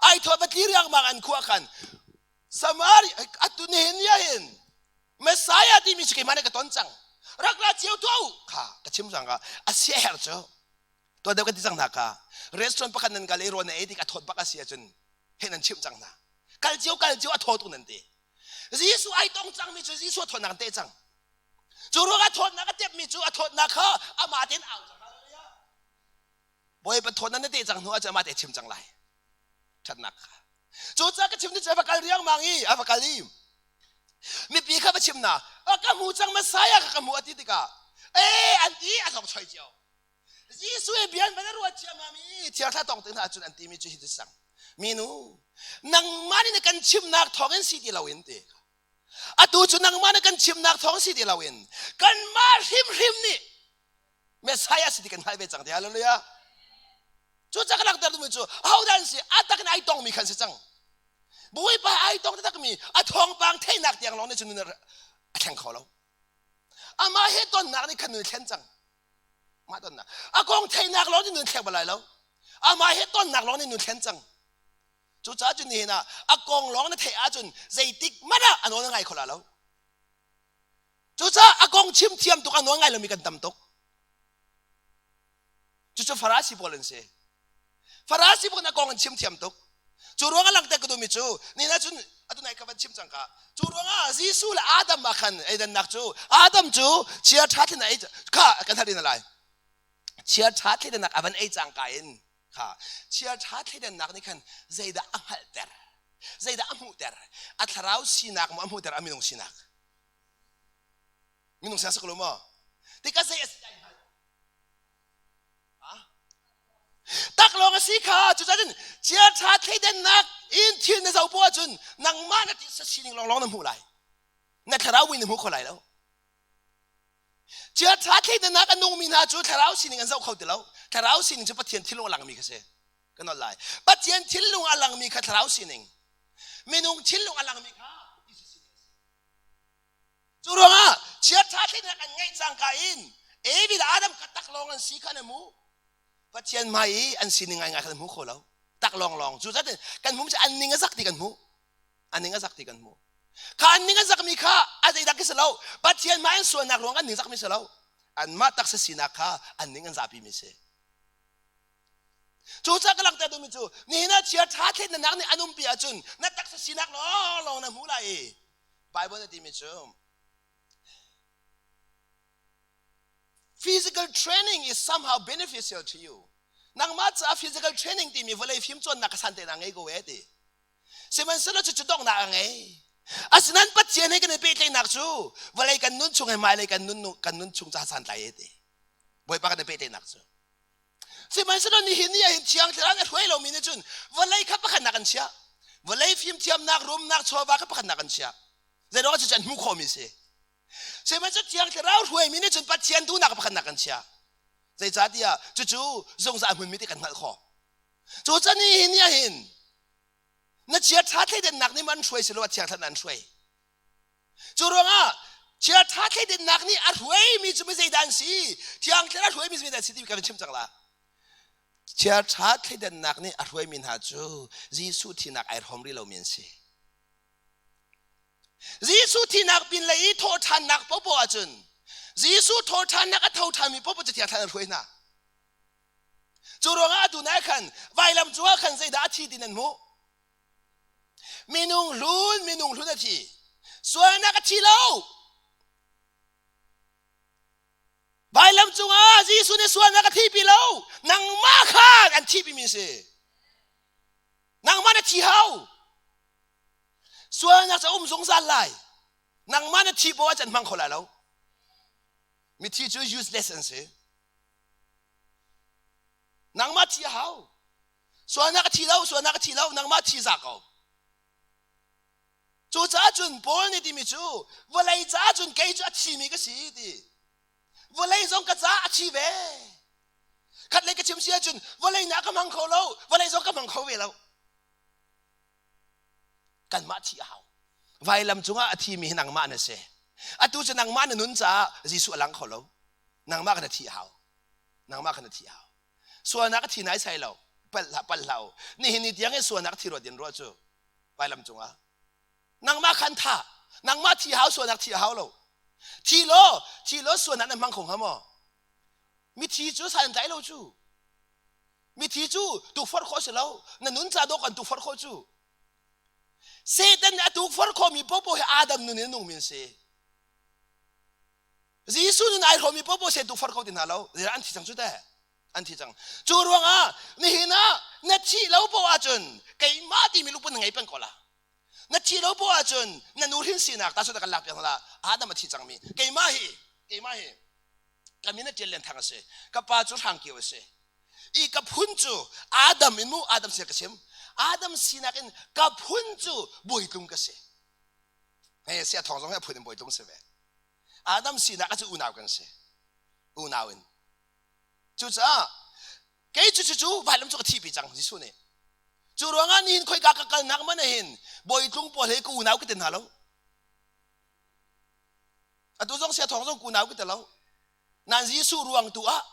ai thawh va tli riangmang an khua khan Samaria atu nihin ni ah hin Messiah timi cu keimah nih ka ton cang rak ra cio tuah u kha ka chim cang ka a sia herh cu tuah deuh kan ti cang hna kha restaurant pakhat nan kal i rawl na ei tik a thawt bak a si ahcun he nan chimh cang hna kal cio kal cio a thaw tuk nan ti Jesuh ai tong cangmi cu Jesuh a thawtnak an teh cang cu ruangah thawtnak a tepmi cu a thawtnak kha amah tein au cang. Bawipa thawtnak na teh cang hnu ahcun amah te chim cang lai. Ṭhatnak kha. Cucaah ka chim cu a va kal riangmang i a va kal i mipi kha va chim na a ka hmu cang Messiah kha ka hmu a ti tikah ee an ti a thawk choi cio. Jesuh he bia an van ruat ciammam i thiangthla tong te hna cun an timi cu hi ti sang. Minu nangmah nih na kan chimnak thawngin si ti loin ti. Atu cu nangmah na kan chimnak thawng si ti loin kanmah hrimhrim nih Messiah si ti kan hngalh ve cang ti hallelujah. Cu ca ka langhter duhmi cu ahodah an si a tak in ai tongmi khan si cang. Bawipa ai tong taktakmi a thawngpang theihnak tiang lawng nih cun nun a thleng kho lo. Amah he tonnak nih khan nun a thlen cang. Mah tonnak. A kong theihnak lawng nih nun thleng bal lai lo. Amah he tonnak lawng nih nun thlen cang. Cucaah cun nihin ah a kong lawng na theih ahcun zeitik hmanh ah a nawl na ngai kho la lo. Cucaah a kong chim thiam tuk a nawl ngai lomi kan tam tuk. Cucu Farasi pawl an si. Farasi pawl a kong an chim thiam tuk. Cu ruang ah langhter ka duhmi cu nihin ah cun atu nai ka van chim cang ka. Cu ruang ah Jesuh le Adam ah khan eidannak cu Adam cu chia ṭha thlin ei kha kan hal in lai. Chia ṭha thleidannak a van ei cangka in kha chia ṭha thleidannak nih khan zeidah a hngalhter zeidah a hmuhter a thlarau sinak maw a hmuhter a minung sinak minung sinak si ko lo maw tikah zei a si dai hngalh tak lawng a si kha cucun chia ṭha thleidannak in thil na zoh poah ahcun nangmah na tisa sining lawnglawng na hmuh lai na thlarau mui na hmu kho lai lo Chiaṭha thleidannak a nungmi hna cu thlarau sining an zoh kho ti lo. Thlarau sining cu Pathian thinlung a langmi kha si. Kan nolh lai. Pathian thinlung a langmi kha thlarau sining. Minung thinlung a langmi kha tisa sining a si. Cu ruangah chiaṭha thleidannak an ngeih cangka in Evi le Adam kha taklawng an si kha an hmu. Pathian hmai i an sining ngaingai kha an hmu kho lo. Taklawng lawng. Cu zat kan hmu an ning a zak ti kan hmuh. An ning a zak ti kan hmuh. Kha an ning a zakmi kha a zeidah khi si lo. Pathian mah an sualnak ruang an ning zakmi si lo. Anmah taksa sinak kha an ning an zapi mi si. Cu ca ka langhter duhmi cu nihin ah chia ṭha thlennak nih an umpi ahcun na taksa sinak lawnglawng na hmu lai i Bible na timi cu physical training is somehow beneficial to you. Nangmah caah physical training timi vawlei fimcawnnak ka san te na ngei ko e ti. Sihmanhsehlaw cucu donghnak a ngei. Asinain Pathian he kan i pehtlaihnak cu vawlei kan nun chung he hmailei kan nun kan nun chung caah santlai e ti. Bawipa kan i pehtlaihnak cu. Sihmanhsehlaw nihin ni ah hin Thiang Thlarau nih a hruai lomi nih cun vawlei kha pakhatnak an chiah. Vawlei fimthiamnak, rumnak, chawva kha pakhatnak an chiah. Zeiruang ah cucu an hmuh khawhmi a si. Sihmanhsehlaw Thiang Thlarau hruaimi nih cun Pathian duhnak pakhatnak an chiah. Zeicahtiah cucu zungzal hmunmi ti kan hngalh khawh. Cu can hi ni ah hin na chia ṭha thleidannak nih an hruai si lo a thiang thlan an hruai. Cu ruangah chia ṭha thleidannak nih a hruaimi cu mi zeidah an si? Thiang thlarau a hruaimi cu mi an si ti kan chim cang la. Chia ṭha thleidannak nih a hruaimi hna cu Jesuh thinak ai hrawm rih lomi an si. Jesuh thinak pin lei i thawhṭhannak popoh ahcun Jesuh thawhṭhannak a tho ṭhanmi popoh cu thiang thlarau an hruai hna. Cu ruangah atu nai khan vailam cungah khan zeidah a thi ti nan hmuh? Minung hlun, minung hlun a thi. Sualnak a thi lo. Vailam cungah Jesuh nih sualnak a thipi lo. Nangmah khan an thihpi mi si. Nangmah na thi hau. Sualnak cu a um zungzal lai. Nangmah na thi poah can hmang kho lai lo. Mithi cu useless an si. Nangmah thi a hau. Sualnak a thi lo, sualnak a thi lo, nangmah thi za ko. Cucaah cun Paul nih timi cu vawlei caah cun kei cu a thimi ka si ti. Vawlei zong ka caah a thi ve. Khat lei ka chim si ahcun vawlei na ka hmang kho lo, vawlei zong ka hmang kho ve lo. Kanmah thi a hau. Vailam cungah a thimi hi nangmah na si. Atu cu nangmah na nun caah Jesuh a lang kho lo. Nangmah kha na thi a hau. Nangmah kha na thi a hau. Sualnak a thi nai sai lo. Palh hlah, palh hlah u. Nihin ni tiang i sualnak thi ruat in ruah cu vailam cungah. Nangmah khan tha. Nangmah thi hau sualnak thi a hau lo. Thi law, thi law sualnak na hmang kho hnga maw? Mithi cu san tlai lo cu. Mithi cu tukforh khawh si lo. Na nun ca dawk an tukforh khawh cu. Satan nih a tukforh khawhmi popo hi Adam nun in a nungmi an si. Jesuh nun ai hrawmmi popo se tukforh kho ti hna lo. Zeidah an thi cang cu teh? An thi cang. Cu ruangah nihin ah na thih lo poah ahcun keimah timi lungput na ngei peng ko la. Na thih lo poah ahcun na nu hrin sinak ta kan lak piak hna la. Adam a thi cangmi. Keimah hi keimah hi ka min a ṭial len thang a si. Ka pa cu Hrangkio a si. I ka phun cu Adam in mu Adam sinak ka chim. Adam sinak in ka phun cu bawitlung ka si. Hei sia thawng zong hi a phun in bawitlung si ve. Adam sinak cu unau kan si. Unau in. Cucaah kei cu cu vailam cu ka thihpi cang Jesuh nih. Cu ruangah nihin khoika ka kalnak man hin bawitlung pawl he ka unau ka ti hna lo. Atu zong sia thawng zong ka unau ka ti lo. Nan Jesuh ruang tu ah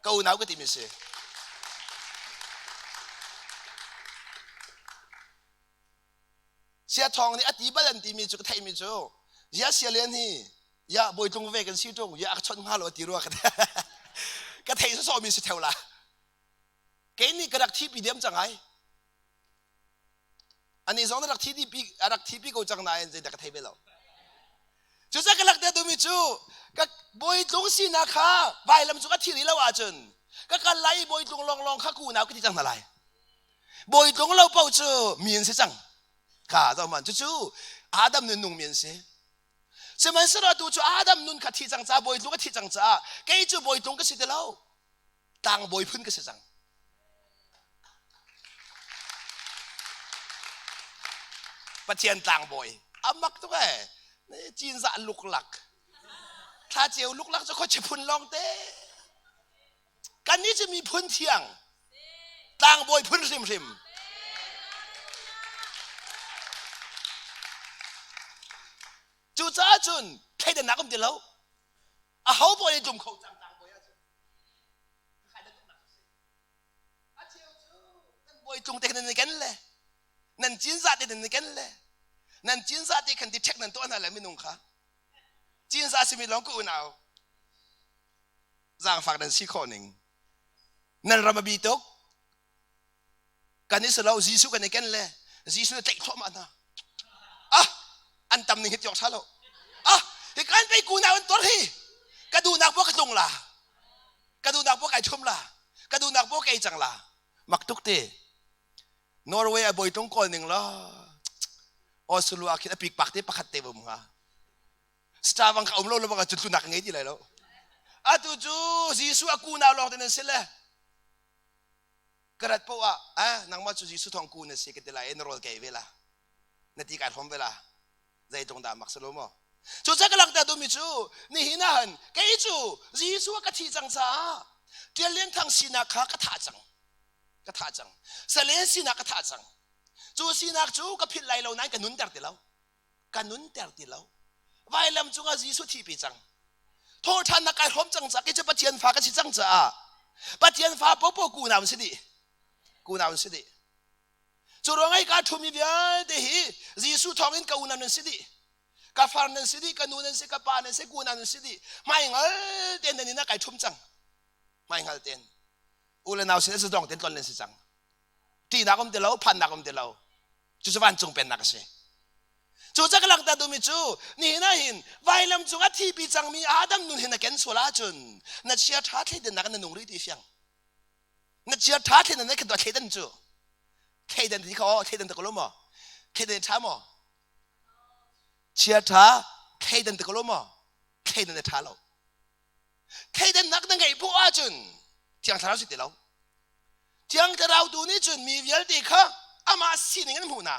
ka unau ka timi si. Sia thawng nih a ti bal an timi cu ka theihmi cu ya sia len hi ya bawitlung ve kan si ṭung ya a ka chawnh hnga lo a ti rua ka ka thei sawsawh mi si theo la kei nih ka rak thipi diam cang ai ani zong na rak thi pi a rak thi pi ko cang nain zeidah ka thei ve lo cucaah ka lak te duhmi cu ka bawitlung sinak kha vailam cu ka thi rih lo ahcun ka kal lai i bawitlung lawnglawng kha ku unau ka ti cang hna lai Bawitlung lo paoh cu mi an si cang. Kha zohman cucu Adam nun nung mi an si. Sihmanhsehlaw tu cu Adam nun kha thi cang caah bawitlung a thi cang caah kei cu bawitlung ka si ti lo. Tlangbawi phun ka si cang. Pathian tlangbawi. Amak tuk ee. Cinzah luklak. Thla ceu luklak cu khuachi phun lawng te. Kannih cu miphun thiang, tlangbawi phun hrimhrim. Cucaah cun thleidannak um ti lo. Aho paoh nih tlum kho cang tlangbawi ahcun. A cheu cu nan bawi tlung te khan nan i ken le nan cinzah te nan i ken le nan cinzah te khan ti ṭhek nan tuah hna le minung kha cinzah simi lawng ka unau zaangfak nan si khawh ning nan ram a bi tuk kan i si lo Jesuh kan i ken le Jesuh na tlaih thluahmah hna ah an tam ning hi tiok tha lo ah hi kan pei kunau an tor hi ka duhnak po ka tlung la ka duhnak po kai thum la ka duhnak po kai cang la mak tuk te Norway a boi tlung kawl ning la Oslo ah khin a pik pak te pakhat te bum nga Starvang ka um lo lo bang cun tlunak ka ngei ti lai lo. Atu cu Jesuh a kunau lawng te nan si le ka rat poah ah eh nangmah cu Jesuh thawng ku na si ka ti lai na rawl ka ei ve la na ti kai hrawm ve la zeitlung dah mak si lo maw cu ca ka langhter duhmi cu nihin ah han kei cu Jesuh ka thi cang caah Tial Lian Thang sinak kha ka thah cang ka thah cang Salen sinak ka thah cang cu sinak cu ka philh lai lo nain ka nunter ti lo ka nunter ti lo vailam cungah Jesuh thihpi cang thawhṭhannak kai hrawm cang caah kei cu Pathian fa ka si cang caah Pathian fa popo kunau si dih kunau si dih cu ruang i ka ṭhumi vialte hi Jesuh thawngin ka unau nan si dih ka far nan si dih ka nu nan si ka pa nan si kunau nan si dih hmaingal ten nan inn ah kai ṭhum cang hmaingal ten u le nau sin a dong ten tlon nan si cang ṭihnak um ti lo phannak um ti lo cucu vancung pennak a si cu ca ka langhter duhmi cu nihin ah hin vailam cung a thipi cangmi Adam nun hin na ken sual ahcun na chia ṭha thleidannak na nung rih ti fiang na chia ṭha thleidan na khan thleidan cu thleidan ti kha thleidan te ko lo maw thleidan ṭha maw chia ṭha thleidan te ko lo maw thleidan a ṭha lo thleidannak na ngeih poah ahcun thiang thlarau si ti lo thiang thlarau tu nih cun mi vialte kha amah sining an hmuh hna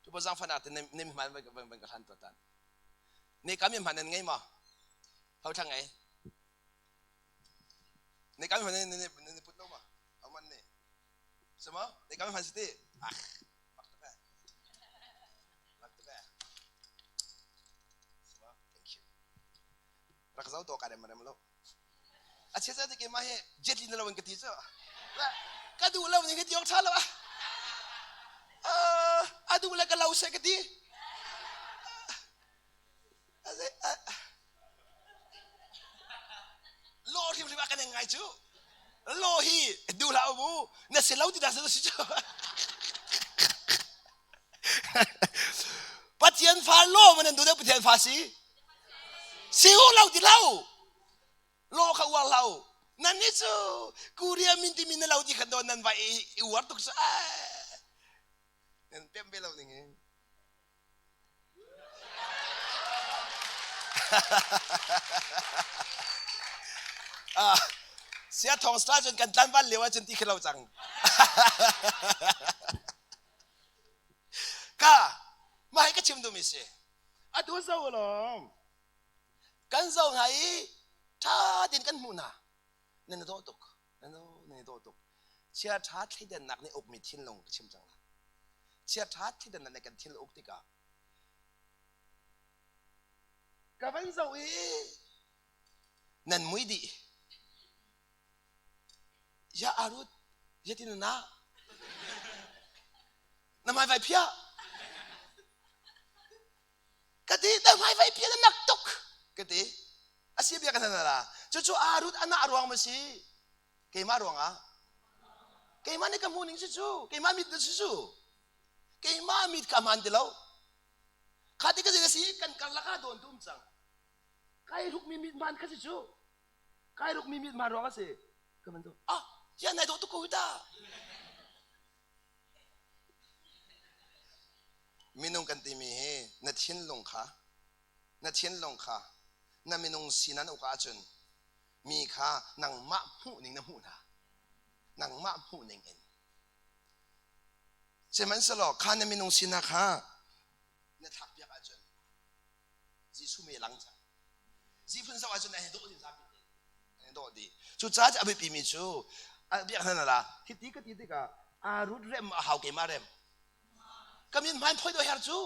tu pa zangfan ah ne ne hman van van ka hlan to tan ne kam hman nan ngei ma hau thang ngei ne kam hman ne ne ne put lo ma aman ne sama ne kam hman si ti ah Rak zau to ka rem rem lo. A chia te ke ma he jet li na lo in ka ti chu. Ka duh lo ning ka ti ok tha lo. A duh le ka lo se ka ti. Lo hrim hrim a kan ngai chu. Lo hi duh hlah mu na si lo ti dah si cu. Pathian fa lo man an duh deuh Pathian fa si. Si u lo ti lo. Law kha uar hlah u. Nan nih cu Korea min timi na lo ti khan dawn nan vai i uar tuk cu Nan pem ve lo ning hi. Ah, sia thong star cun kan tlanval lio ahcun ti khi lo cang. Ka mah hi ka chim duhmi si. Atu zo lawm. Kan zo hna i ṭha tein kan hmuh hna. Nan i dawh tuk. Nan i dawh tuk. Chia ṭha thleidannak nih ukmi thinlung ka chim cang la. Chia ṭha thleidannak nih kan thil uk tikah ka van zoh i nan mui dih. Ya arut, ya tin na. Na mai vai phia. Ka ti na mai vai phia na nak tuk. Ka ti. A si bia ka na la. Cucu arut ana ruang ma si. Keimah ruangah. Keimah nih ka hmuh ning si cu. Keimah mit si cu. Keimah mit ka hmaan ti lo. Kha ti ka si kan karlak ah dawn tum cang. Kai rukmi mit hmaan kha si cu. Kai rukmi mit hmaan ruang a si. Ka man ah ya nai dawh tuk ko ta. Minung kan timi hi na thinlung kha na thinlung kha na minung sinan uk ahcun mi kha nangmah hmuh ning na hmuh hna. Nangmah hmuh ning in. Sihmanhsehlaw kha na minung sinak kha na thlak piak ahcun Jesuh me lang cang. Zifun zoh ahcun a dawh dih zapi te. A dawh dih. Cucaah a biapi mi cu biak hna la hiti ka ti tikah aa rut rem a hau keimah rem. Ka min hmain phoi do her cu.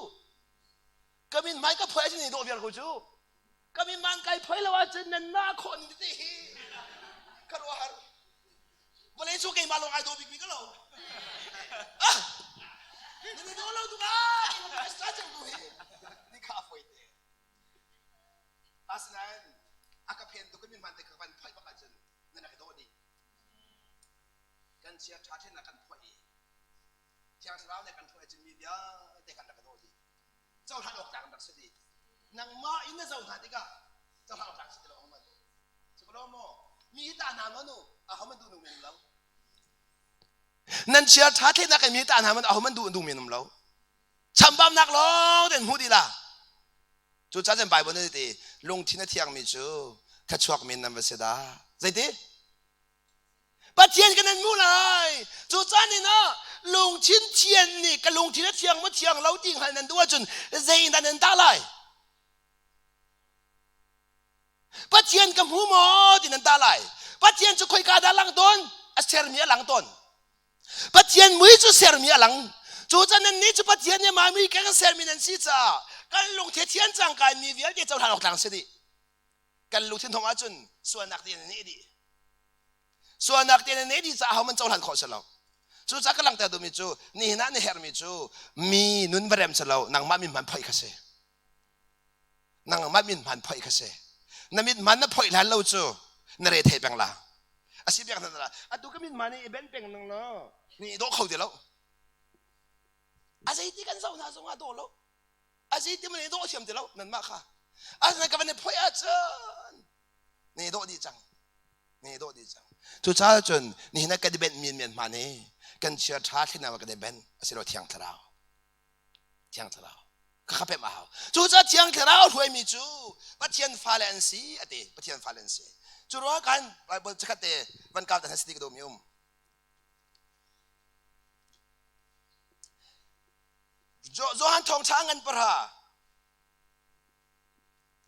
Ka min hmain ka phoi ahcun ni dawh viar ko cu. Ka min man kai phoi lo ahcun nan na khawh ni te hi. Ka ruah har. Vawlei cu keimah lawng ai dawh bikmi ka lo. Ah! Nan i dawh lo tuk ah! Sa cang tu hi. Ni kha a fawi te. Asinain a ka phen tuk in min hman te ka van phoih bak ahcun nan rak i dawh dih. Kan chia ṭha ṭhen kan phoih i Thiang Thlarau nih kan hruai ahcun mi vialte kan rak i dawh dih. Cohlan awk tlak an rak si dih. Nangmah in na zoh hna tikah cohlan awk tlak si ti lo ahohmanh. Cu maw mi hi ta hna man u ahohmanh duh nung men lo. Nan chia ṭha thlenak in mi ta hna man ahohmanh duh duh men um lo. Chambamnak lawng ten hmu dih la. Cu ca cun Bible nih ti lungthin a thiangmi cu thlachuak men nan va si dah. Zeiti? Pathian kan nan hmuh lai. Cu caan in ah lungthin thian nih ka lungthin a thiang maw thiang lo ti hngalh nan duh ahcun zei in dah nan tah lai? Pathian ka hmu maw ti nan tah lai. Pathian cu khoika dah lang tawn? A sermi a lang tawn. Pathian mui cu sermi a lang. Cu can nan nih cu Pathian nih mah mi kan sermi nan si caah kan lungthin thian cang kai mi vialte cohlan awk tlang si dih. Kan lungthin thong ahcun sualnak te nan dih. Sualnak te nan dih caah ho man cohlan khawh si lo. Cucaah ka langhter duhmi cu nihin ah na herhmi cu mi nun va rem si lo nangmah min hman phoih kha si. Nangmah min hman phoih kha si. Na mit hman na phoih hlan lo cu na re thei peng la. A si biak na la. Atu ka min hman i ben peng nang lo. Ni dawh kho ti lo. A zeiti kan zoh hna zong ah dawh lo. A zeiti man i dawh thiam ti lo nanmah kha. Asinain ka van i phoih ahcun ne dawh dih cang. Ne dawh dih cang. Cucaah cun nihin ah kan i benh min men hman hi kan chia ṭha thlen ah kan i benh asilo thiang thlarau. Thiang Thlarau ka kha pemh a hau. Cucaah Thiang Thlarau hruaimi cu Pathian fale an si a ti. Pathian fale an si. Cu ruangah khan Bible chikkhat te van kau ta si ti ka duhmi um. Johan thawngṭha ngan para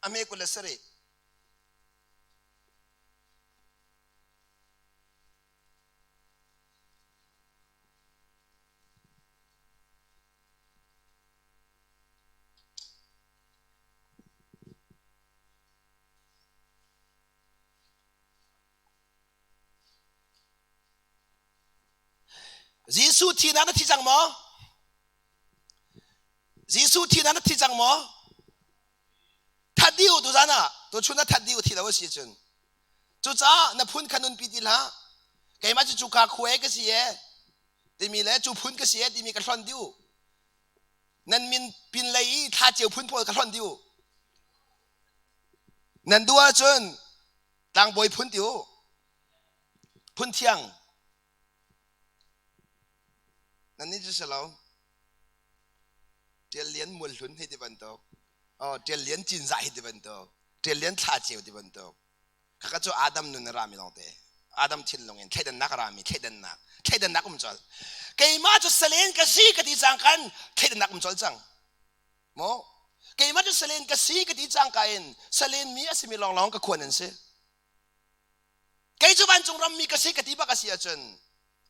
a me 27. Jesuh thihnak na thi cang maw? Jesuh thihnak na thi cang maw? That dih u tuzan ah tuchun ah that dih u thi lo a si cun. Cucaah na phun kha nunpi ti hlah. Keimah cu cuka khua ka si e timi le cu phun ka si e timi ka hlonh dih u. Nan min pin lei i thla ceu phun pawl ka hlonh dih u. Nan duh ahcun. Tlangbawi phun ti u. Phun thiang. Nan nih cu si lo. Ṭial Lian Mualhlun hei ti bantuk. Oh, Ṭial Lian Cinzah hei ti bantuk. Ṭial Lian Thla Ceu ti bantuk. Khakha cu Adam nun a rami lawngte. Adam thinlung in thleidannak a rami thleidannak. Thleidannak um colh. Keimah cu salen ka si ka ti cang kan thleidannak um colh cang. Maw? Keimah cu salen ka si ka ti cangka in salen mi a simi lawnglawng ka khuan an si. Kei cu vancung rammi ka si ka ti bak a si ahcun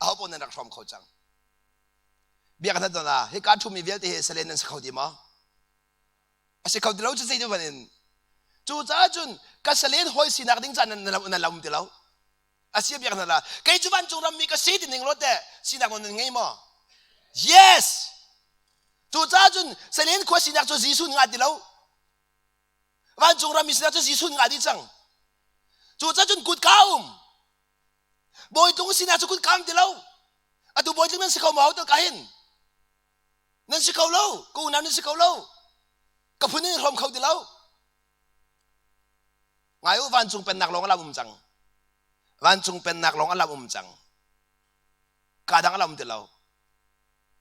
aho paoh nan rak hrawm kho cang. Bia ka hlat ah hika ṭhumi vialte hi salen nan si kho ti maw? A si kho ti lo cu zei van in. Cucaah cun ka salen hawi sinak ding caan nan nan lam ti lo. A si bia ka hlat ah kei cu vancung rammi ka si ti ning lo teh sinak nawl nan ngei maw? Yes! Cucaah cun salen khua sinak cu Jesuh ngah ti lo. Vancung rammi sinak cu Jesuh ngah dih cang. Cucaah cun kutka um. Bawitlung sinak cu kutka um ti lo. Atu bawitlung nan si kho maw ka hin? Nan si kho lo. Ka unau nan si kho lo. Ka phun in hrawm kho ti lo. Ngai u vancung pennak lawng a lam um cang. Vancung pennak lawng a lam um cang. Ka dang a lam ti lo.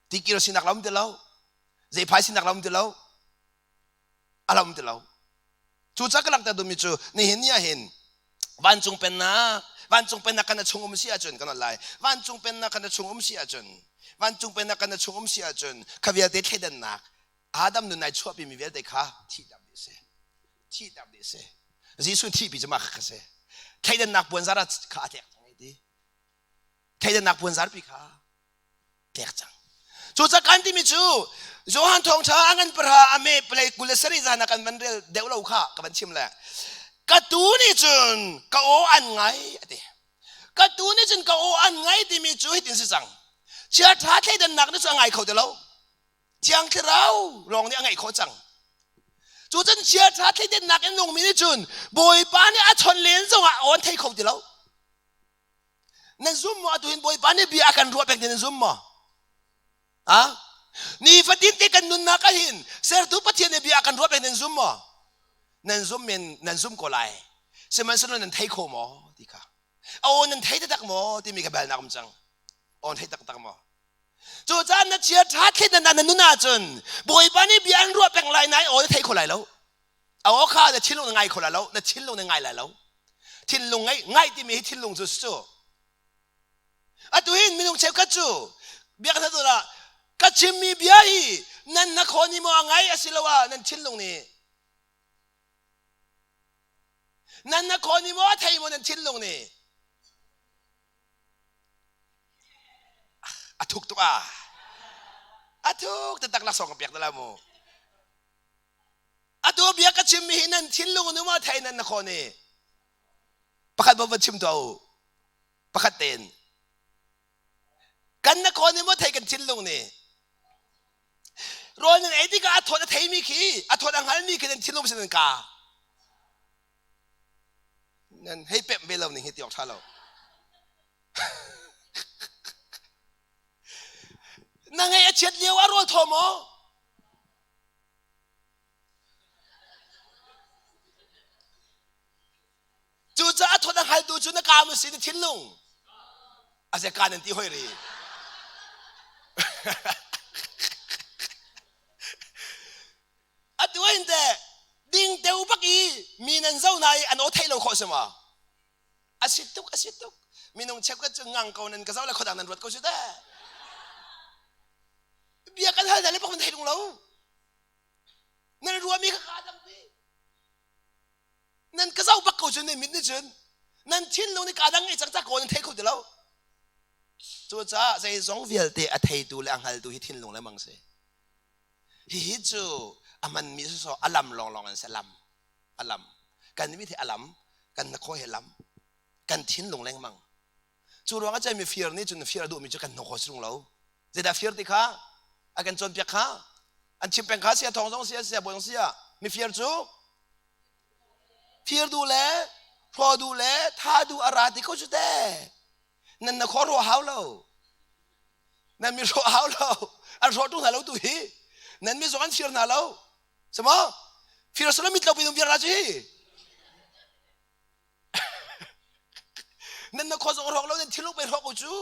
Tikir sinak lam ti lo. Zeiphai sinak lam ti lo. A lam ti lo. Cucaah ka langhter duhmi cu nihin ni ah hin vancung pennak vancung pennak kan chung um si ahcun kan lai vancung pennak kan chung um si ahcun vancung pennak kan chung um si ahcun kha vialte thleidannak Adam nun ai chuahpi mi vialte kha thihter dih si thihter dih si Jesuh thihpi cu mah kha si thleidannak puanzar kha a tlek cang ti thleidannak puanzarpi kha tlek cang cucaah kan timi cu Johan thawngṭha a ngan pahra a me plei 27 zan ah kan van rel deuh lo kha ka van chim le ka tu nih cun ka aw an ngai a ti ka tu nih cun ka aw an ngai timi cu hitin si cang chiaṭha thleidannak nih cun a ngai kho ti lo Thiang Thlarau lawng nih a ngeih khawh cang. Cu cun chiaṭha thleidennak in nungmi nih cun Bawipa nih a chawnh len zongah aw an thei kho ti lo. Nan zum maw atu hin Bawipa nih bia a kan ruah peng ti nan zum maw? Ah? Nifatin te kan nunnak ah hin sertu Pathian nih bia a kan ruah peng nan zum maw? Nan zum men nan zum ko lai. Sihmanhsehlaw nan thei kho maw ti kha. Aw nan thei taktak maw timi kha belnak um cang. Aw thei taktak maw? Cucaah na chia ṭha thlen na nun ahcun Bawipa nih bia an ruah peng lai nain aw na thei kho lai lo. Aw kha na thinlung na ngai kho lai lo. Na thinlung na ngai lai lo. Thinlung ngaih ngaih timi hi thinlung cu cu. Atu hin minung cheukhat cu bia ka ah ka chimmi bia hi nan na khaw ni maw a ngai asiloah nan thinlung nih nan na khaw ni maw a thei maw nan thinlung nih A thuk tuk ah. A thuk taktak laksawng ka pek te la mu. Atu bia ka chimmi hi nan thinlung nu maw thei nan na khawn i pakhat va va chim tuah u. Pakhat tein. Kan na khawn i maw thei kan thinlung nih. Rawl nan ei tikah a thawt a theimi khi a thawt a hngalmi khi nan thinlung sin nan ka. Nan hei pemh ve lo ning hi ti awk ṭha lo. Na ngaih a chiat lio ah rawl thaw maw? Cucaah thawt a hngaltu cu na kaa maw si na thinlung? A ze kaa nan ti hoi ri. Atu hin teh ding teu bak i mi nan zo na i an aw theih lo khawh si ma? A si tuk, a si tuk. Minung cheukhat cu ngang ko nan ka zoh le khuadang nan ruat ko cu teh. Bia kan hal hna le bak nan thei tung lo. Nan ruahmi kha kaa dang pi. Nan ka zoh bak ko cun nan mit nih cun nan thinlung nih kaa dang i cang cak ko nan thei kho ti lo. Cucaah zeizong vialte a theitu le a hngaltu hi thinlung lengmang si. Hihi cu a hmanmi sawsawh a lam lawnglawng an si lam a lam kan mit hi a lam kan hnakhaw hi a lam kan thinlung lengmang cu ruangah cun mifir nih cun fir a duhmi cu kan hnakhaw si lo zeidah fir ti kha a kan cawnpiak kha an chim peng kha sia thawng zong sia sia bawi zong sia mifir cu fir duh le hraw duh le tha duh a ra ti ko cu te nan na khaw ruah hau lo nan mi hrawh hau lo an hrawh tu hna lo tu hi nan mi zong an fir hna lo samaw fir sala mit lo pi viar la chu hi. Nan na khua zong rawk lo, nan thinlung pei hrawk u cu.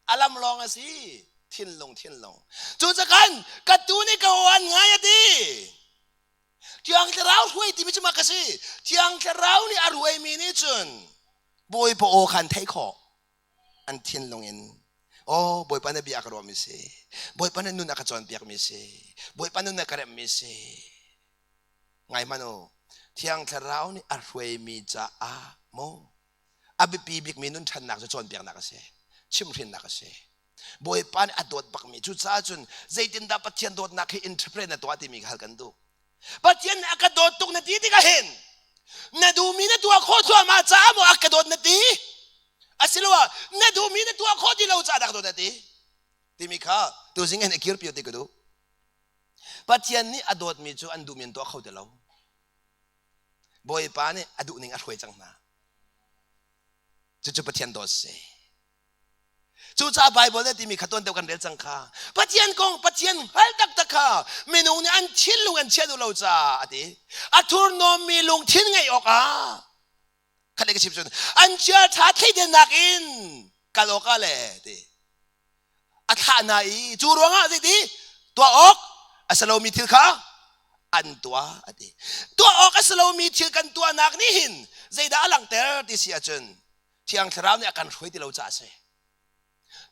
Alam lawng a si. Thinlung, thinlung. Cu cakan ka tu nih ka aw an ngai a ti. Thiang Thlarau hruai timi cu mak a si. Thiang Thlarau nih a ruaimi nih cun Bawipa aw kha an theih khawh. An thinlung in Oh, Bawipa na bia a ka ruahmi si. Bawipa na nun a ka cawnpiakmi si. Bawipa nun a ka remhmi si. Ngai hmanh u. Thiang Thlarau nih a hruaimi caah maw a biapi bikmi nun ṭhannak cu cawnpiaknak a si. Chimhhrinnak a si. Bawipa nih a dawt bakmi cucaah cun zeitindah Pathian dawtnak hi interpret na tuah timi kha hal kan duh. Pathian nih a ka dawt tuk na ti tikah hin na duhmi na tuah khawh thluahmah caah maw a ka dawt na ti? Asiloah na duhmi na tuah khawh ti lo caah dah ka dawt na ti? Timi kha tuzing hin a kirpi ti ka duh. Pathian nih a dawtmi cu an duhmi an tuah kho ti lo. Bawipa nih a duhning a hruai cang hna. Cucu Pathian dawt si. Cucaah Baibal nih timi kha tuan deuh kan rel cang kha. Pathian kong Pathian hngal taktak kha minung nih an thinlung an chiah duh lo caah a ti. A thurhnawmmi lungthin ngeih awkah khat le ka chim cun an chia ṭha thleidennak in kal awkah le ti a thlah hna i cu ruangah zeiti tuah awk a si lomi thil kha an tuah a ti. Tuah awk a si lomi thil kan tuahnak nih hin zeidah a langhter ti si ahcun Thiang Thlarau nih a kan hruai ti lo caah a si.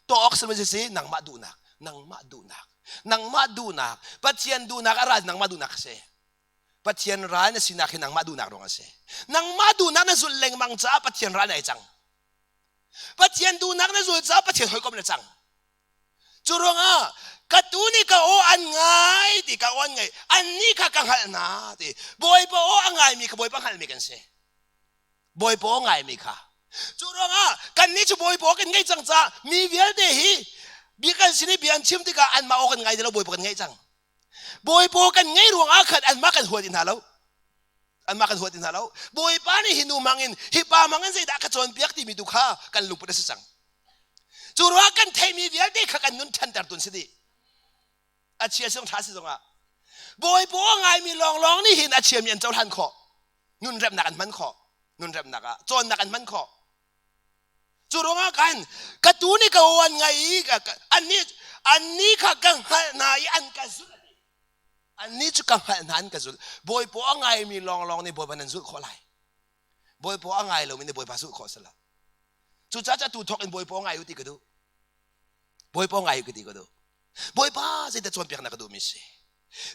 Tuah awk si si nangmah duhnak, nangmah duhnak, nangmah duhnak, Pathian duhnak a ral nangmah duhnak a si. Pathian ral na sinak hi nangmah duhnak ruang a si. Nangmah duhnak na zulh lengmang caah Pathian ral na ai cang. Pathian duhnak na zul caah Pathian hawikom na cang. Cu ruangah ka tu nih ka aw an ngai ti ka aw an ngai annih kha ka hngalh hna ti Bawipa aw a ngaimi kha Bawipa hngalhmi kan si. Bawipa aw ngaimi kha. Cu ruangah kannih cu Bawipa aw kan ngaih cang caah mi vialte hi bia kan sin i bia an chim tikah anmah aw kan ngai ti lo Bawipa kan ngaih cang. Bawipa aw kan ngaih ruangah khan anmah kan hua ti hna lo. Anmah kan hua ti hna lo. Bawipa nih hi nu hmang in hi pa hmang in zeidah ka cawnpiak timi tu kha kan lungput a si cang. Cu ruangah kan theihmi vialte kha kan nun ṭhanter tun si dih. A chia si zong ṭha si zongah. Bawipa aw ngaimi lawnglawng nih hin a chiami an cohlan khawh. Nun remnak an hman khawh. Nun remnak ah cawnnak an hman khawh. Cu ruangah khan ka tu nih ka aw an ngai i annih annih kha ka hngalh hna i an ka zulh. Annih cu ka hngalh hna an ka zulh. Bawipa a ngaimi lawnglawng nih Bawipa nan zulh khawh lai. Bawipa a ngai lomi nih Bawipa zulh khawh a si lo. Cucaah tu thawk in Bawipa ngai u ti ka duh. Bawipa ngai u ti ka duh. Bawipa zeidah cawnpiak na ka duhmi si?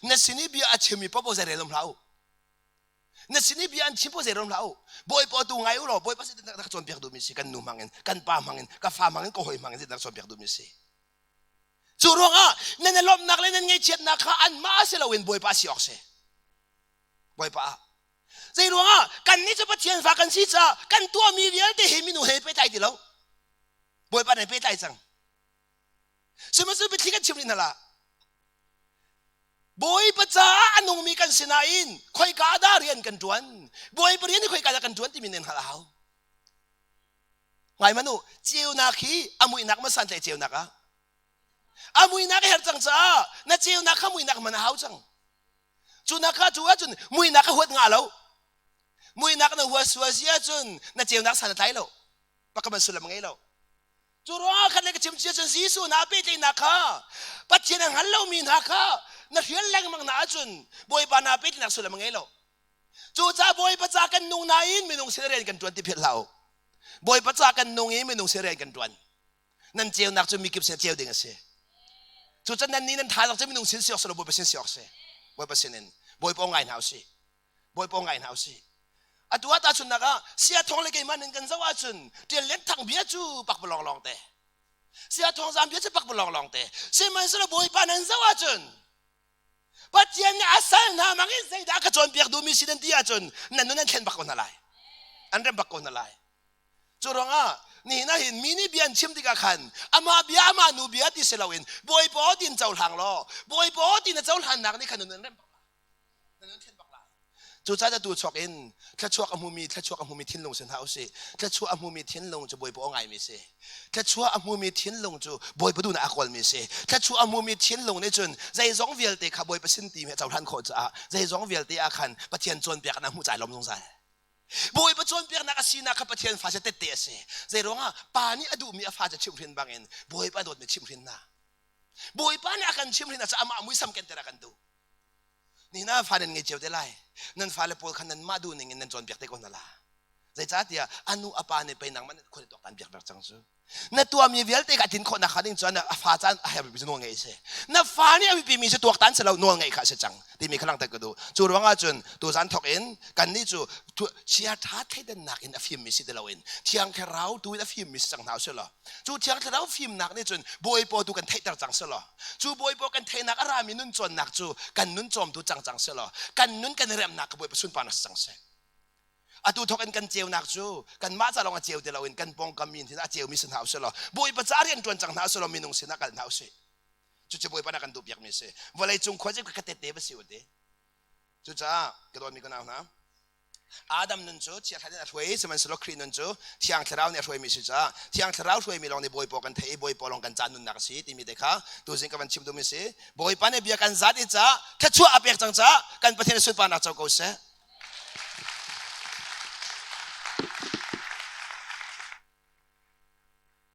Na sin i bia a chimmi paoh zei rel um hlah u. Na sin i bia an chim paoh zei rel um hlah u. Bawipa tu ngai u law Bawipa zeidah na ka cawnpiak duhmi si? Kan nu hmang in, kan pa hmang in, ka fa hmang in, ka hawi hmang in zeidah na ka cawnpiak duhmi si? Cu ruangah nan i lawmhnak le nan ngaihchiatnak kha anmah si loin Bawipa si awk si. Bawipa ah Zei ruangah kannih cu Pathian fa kan si caah kan tuahmi vialte hi minung he pehtlai ti lo. Bawipa nih pehtlai cang. Sihmanhsehlaw biathli kan chim rih hna lah. Bawipa caah a nungmi kan si nain khoika dah rian kan ṭuan? Bawipa rian hi khoika dah kan ṭuan timi nan hngalh a hau. Ngai hmanh u, ceunak hi a muihnak ma santlaih ceunak ah? A muihnak a her cang caah na ceunak kha muihnak hman a hau cang. Cu na kha cu ahcun muihnak a huat nga lo. Muihnak na hua sual si ahcun na ceunak san a tlai lo. Pakhat sullam ngei lo. Cu ruangah khan le ka chim cia cun Jesuh na pehtlaihnak kha Pathian a hngal lomi hna kha na hrial lengmang na ahcun Bawipa na pehtlaihnak sullam ngei lo. Cucaah Bawipa ca kan nung nain minung sin rian kan ṭuan ti philh hlah u. Bawipa ca kan nung i minung sin rian kan ṭuan. Nan ceunak cu mikip sin ceu ding a si. Cucaah nan nih nan thazaang cu minung sin si awk si lo Bawipa sin si awk si. Bawipa sin in Bawipa ngai hna usih. Bawipa ngai hna usih. Atu ah tahchunhnak ah sia thawng le keimah nan kan zoh ahcun ṭial len thang bia cu pakpalawng lawng te. Sia thawng zam bia cu pakpalawng lawng te. Sihmanhsehlaw Bawipa nan zoh ahcun Pathian nih a sal hna mang in zeidah ka cawnpiak duhmi si nan ti ahcun nan nun an thlen bak ko hna lai. An rem bak ko hna lai. Cu ruangah nihin ah hin mi nih bia an chim tikah khan amah bia amah nu bia ti si loin Bawipa aw tin cohlang law Bawipa aw ti na cohlannak nih khan na nun an rem bak lai. Na nun thlen bak lai. Cucaah tu chuak in thluachuak a hmumi thluachuak a hmumi thinlung si hna usih. Thluachuah a hmumi thinlung cu Bawipa aw ngaimi si. Thluachuah a hmumi thinlung cu Bawipa duhnak a kawlmi si. Thluachuah a hmumi thinlung nih cun zeizong vialte kha Bawipa sin ti a cohlan khawh caah zeizong vialte ah khan Pathian cawnpiak in a hmuh cai lawm zungzal. Bawipa cawnpiaknak a sinak kha Pathian fa cu tette a si. Zeiruangah pa nih a duhmi a fa cu chimhhrin bangin Bawipa dawtmi chimhhrin hna. Bawipa nih a kan chimhhrin ah amah muisam kenter a kan duh. Nihin ah fa nan ngei cio te lai. Nan fale pawl kha nanmah duh ning in nan cawnpiak te ko hna la. Zeicahtiah a nu a pa nih pei nangmah nih khua tuaktan biak bak cang cu. Na tuahmi vialte kha tin khawhnak kha ding cun a fa caan a herh nawl ngeih si. Na fa nih a biapimi cu tuaktan si lo nawl ngeih kha a si cang timi kha langhter ka duh. Cu ruangah cun tuzan thawk in kannih cu chia ṭha thleidannak in a fimmi si ti loin Thiang Thlarau tu in a fimmi si cang hna usih law cu Thiang Thlarau fimnak nih cun Bawipa tu kan theihter cang selaw cu Bawipa kan theihnak a rami nun cawnnak cu kan nun cawmtu cang cang selaw kan nun kan i remnak ka Bawipa sunparnak si cang seh. Atu thawk in kan ceunak cu kanmah ca lawng a ceu ti loin kan pawngkam mi a ceumi si hna usih law Bawipa ca rian ṭuan cang hna usih law minung sinah kal hna usih. Cucu Bawipa nih a kan duhpiakmi a si. Vawlei cung khua cu ka tette va si u ti. Cucaah ka dawtmi ka nau hna, Adam nun cu chiathlat in a hruai sihmanhsehlaw Khrih nun cu Thiang Thlarau nih a hruaimi a si caah Thiang Thlarau hruaimi lawng nih Bawipa kan theih i Bawipa lawng kan caan nunnak a si timi te kha tuzing ka van chim duhmi a si. Bawipa nih bia kan zat i caah thluachuah a pek cang caah kan Pathian sunparnak co ko seh.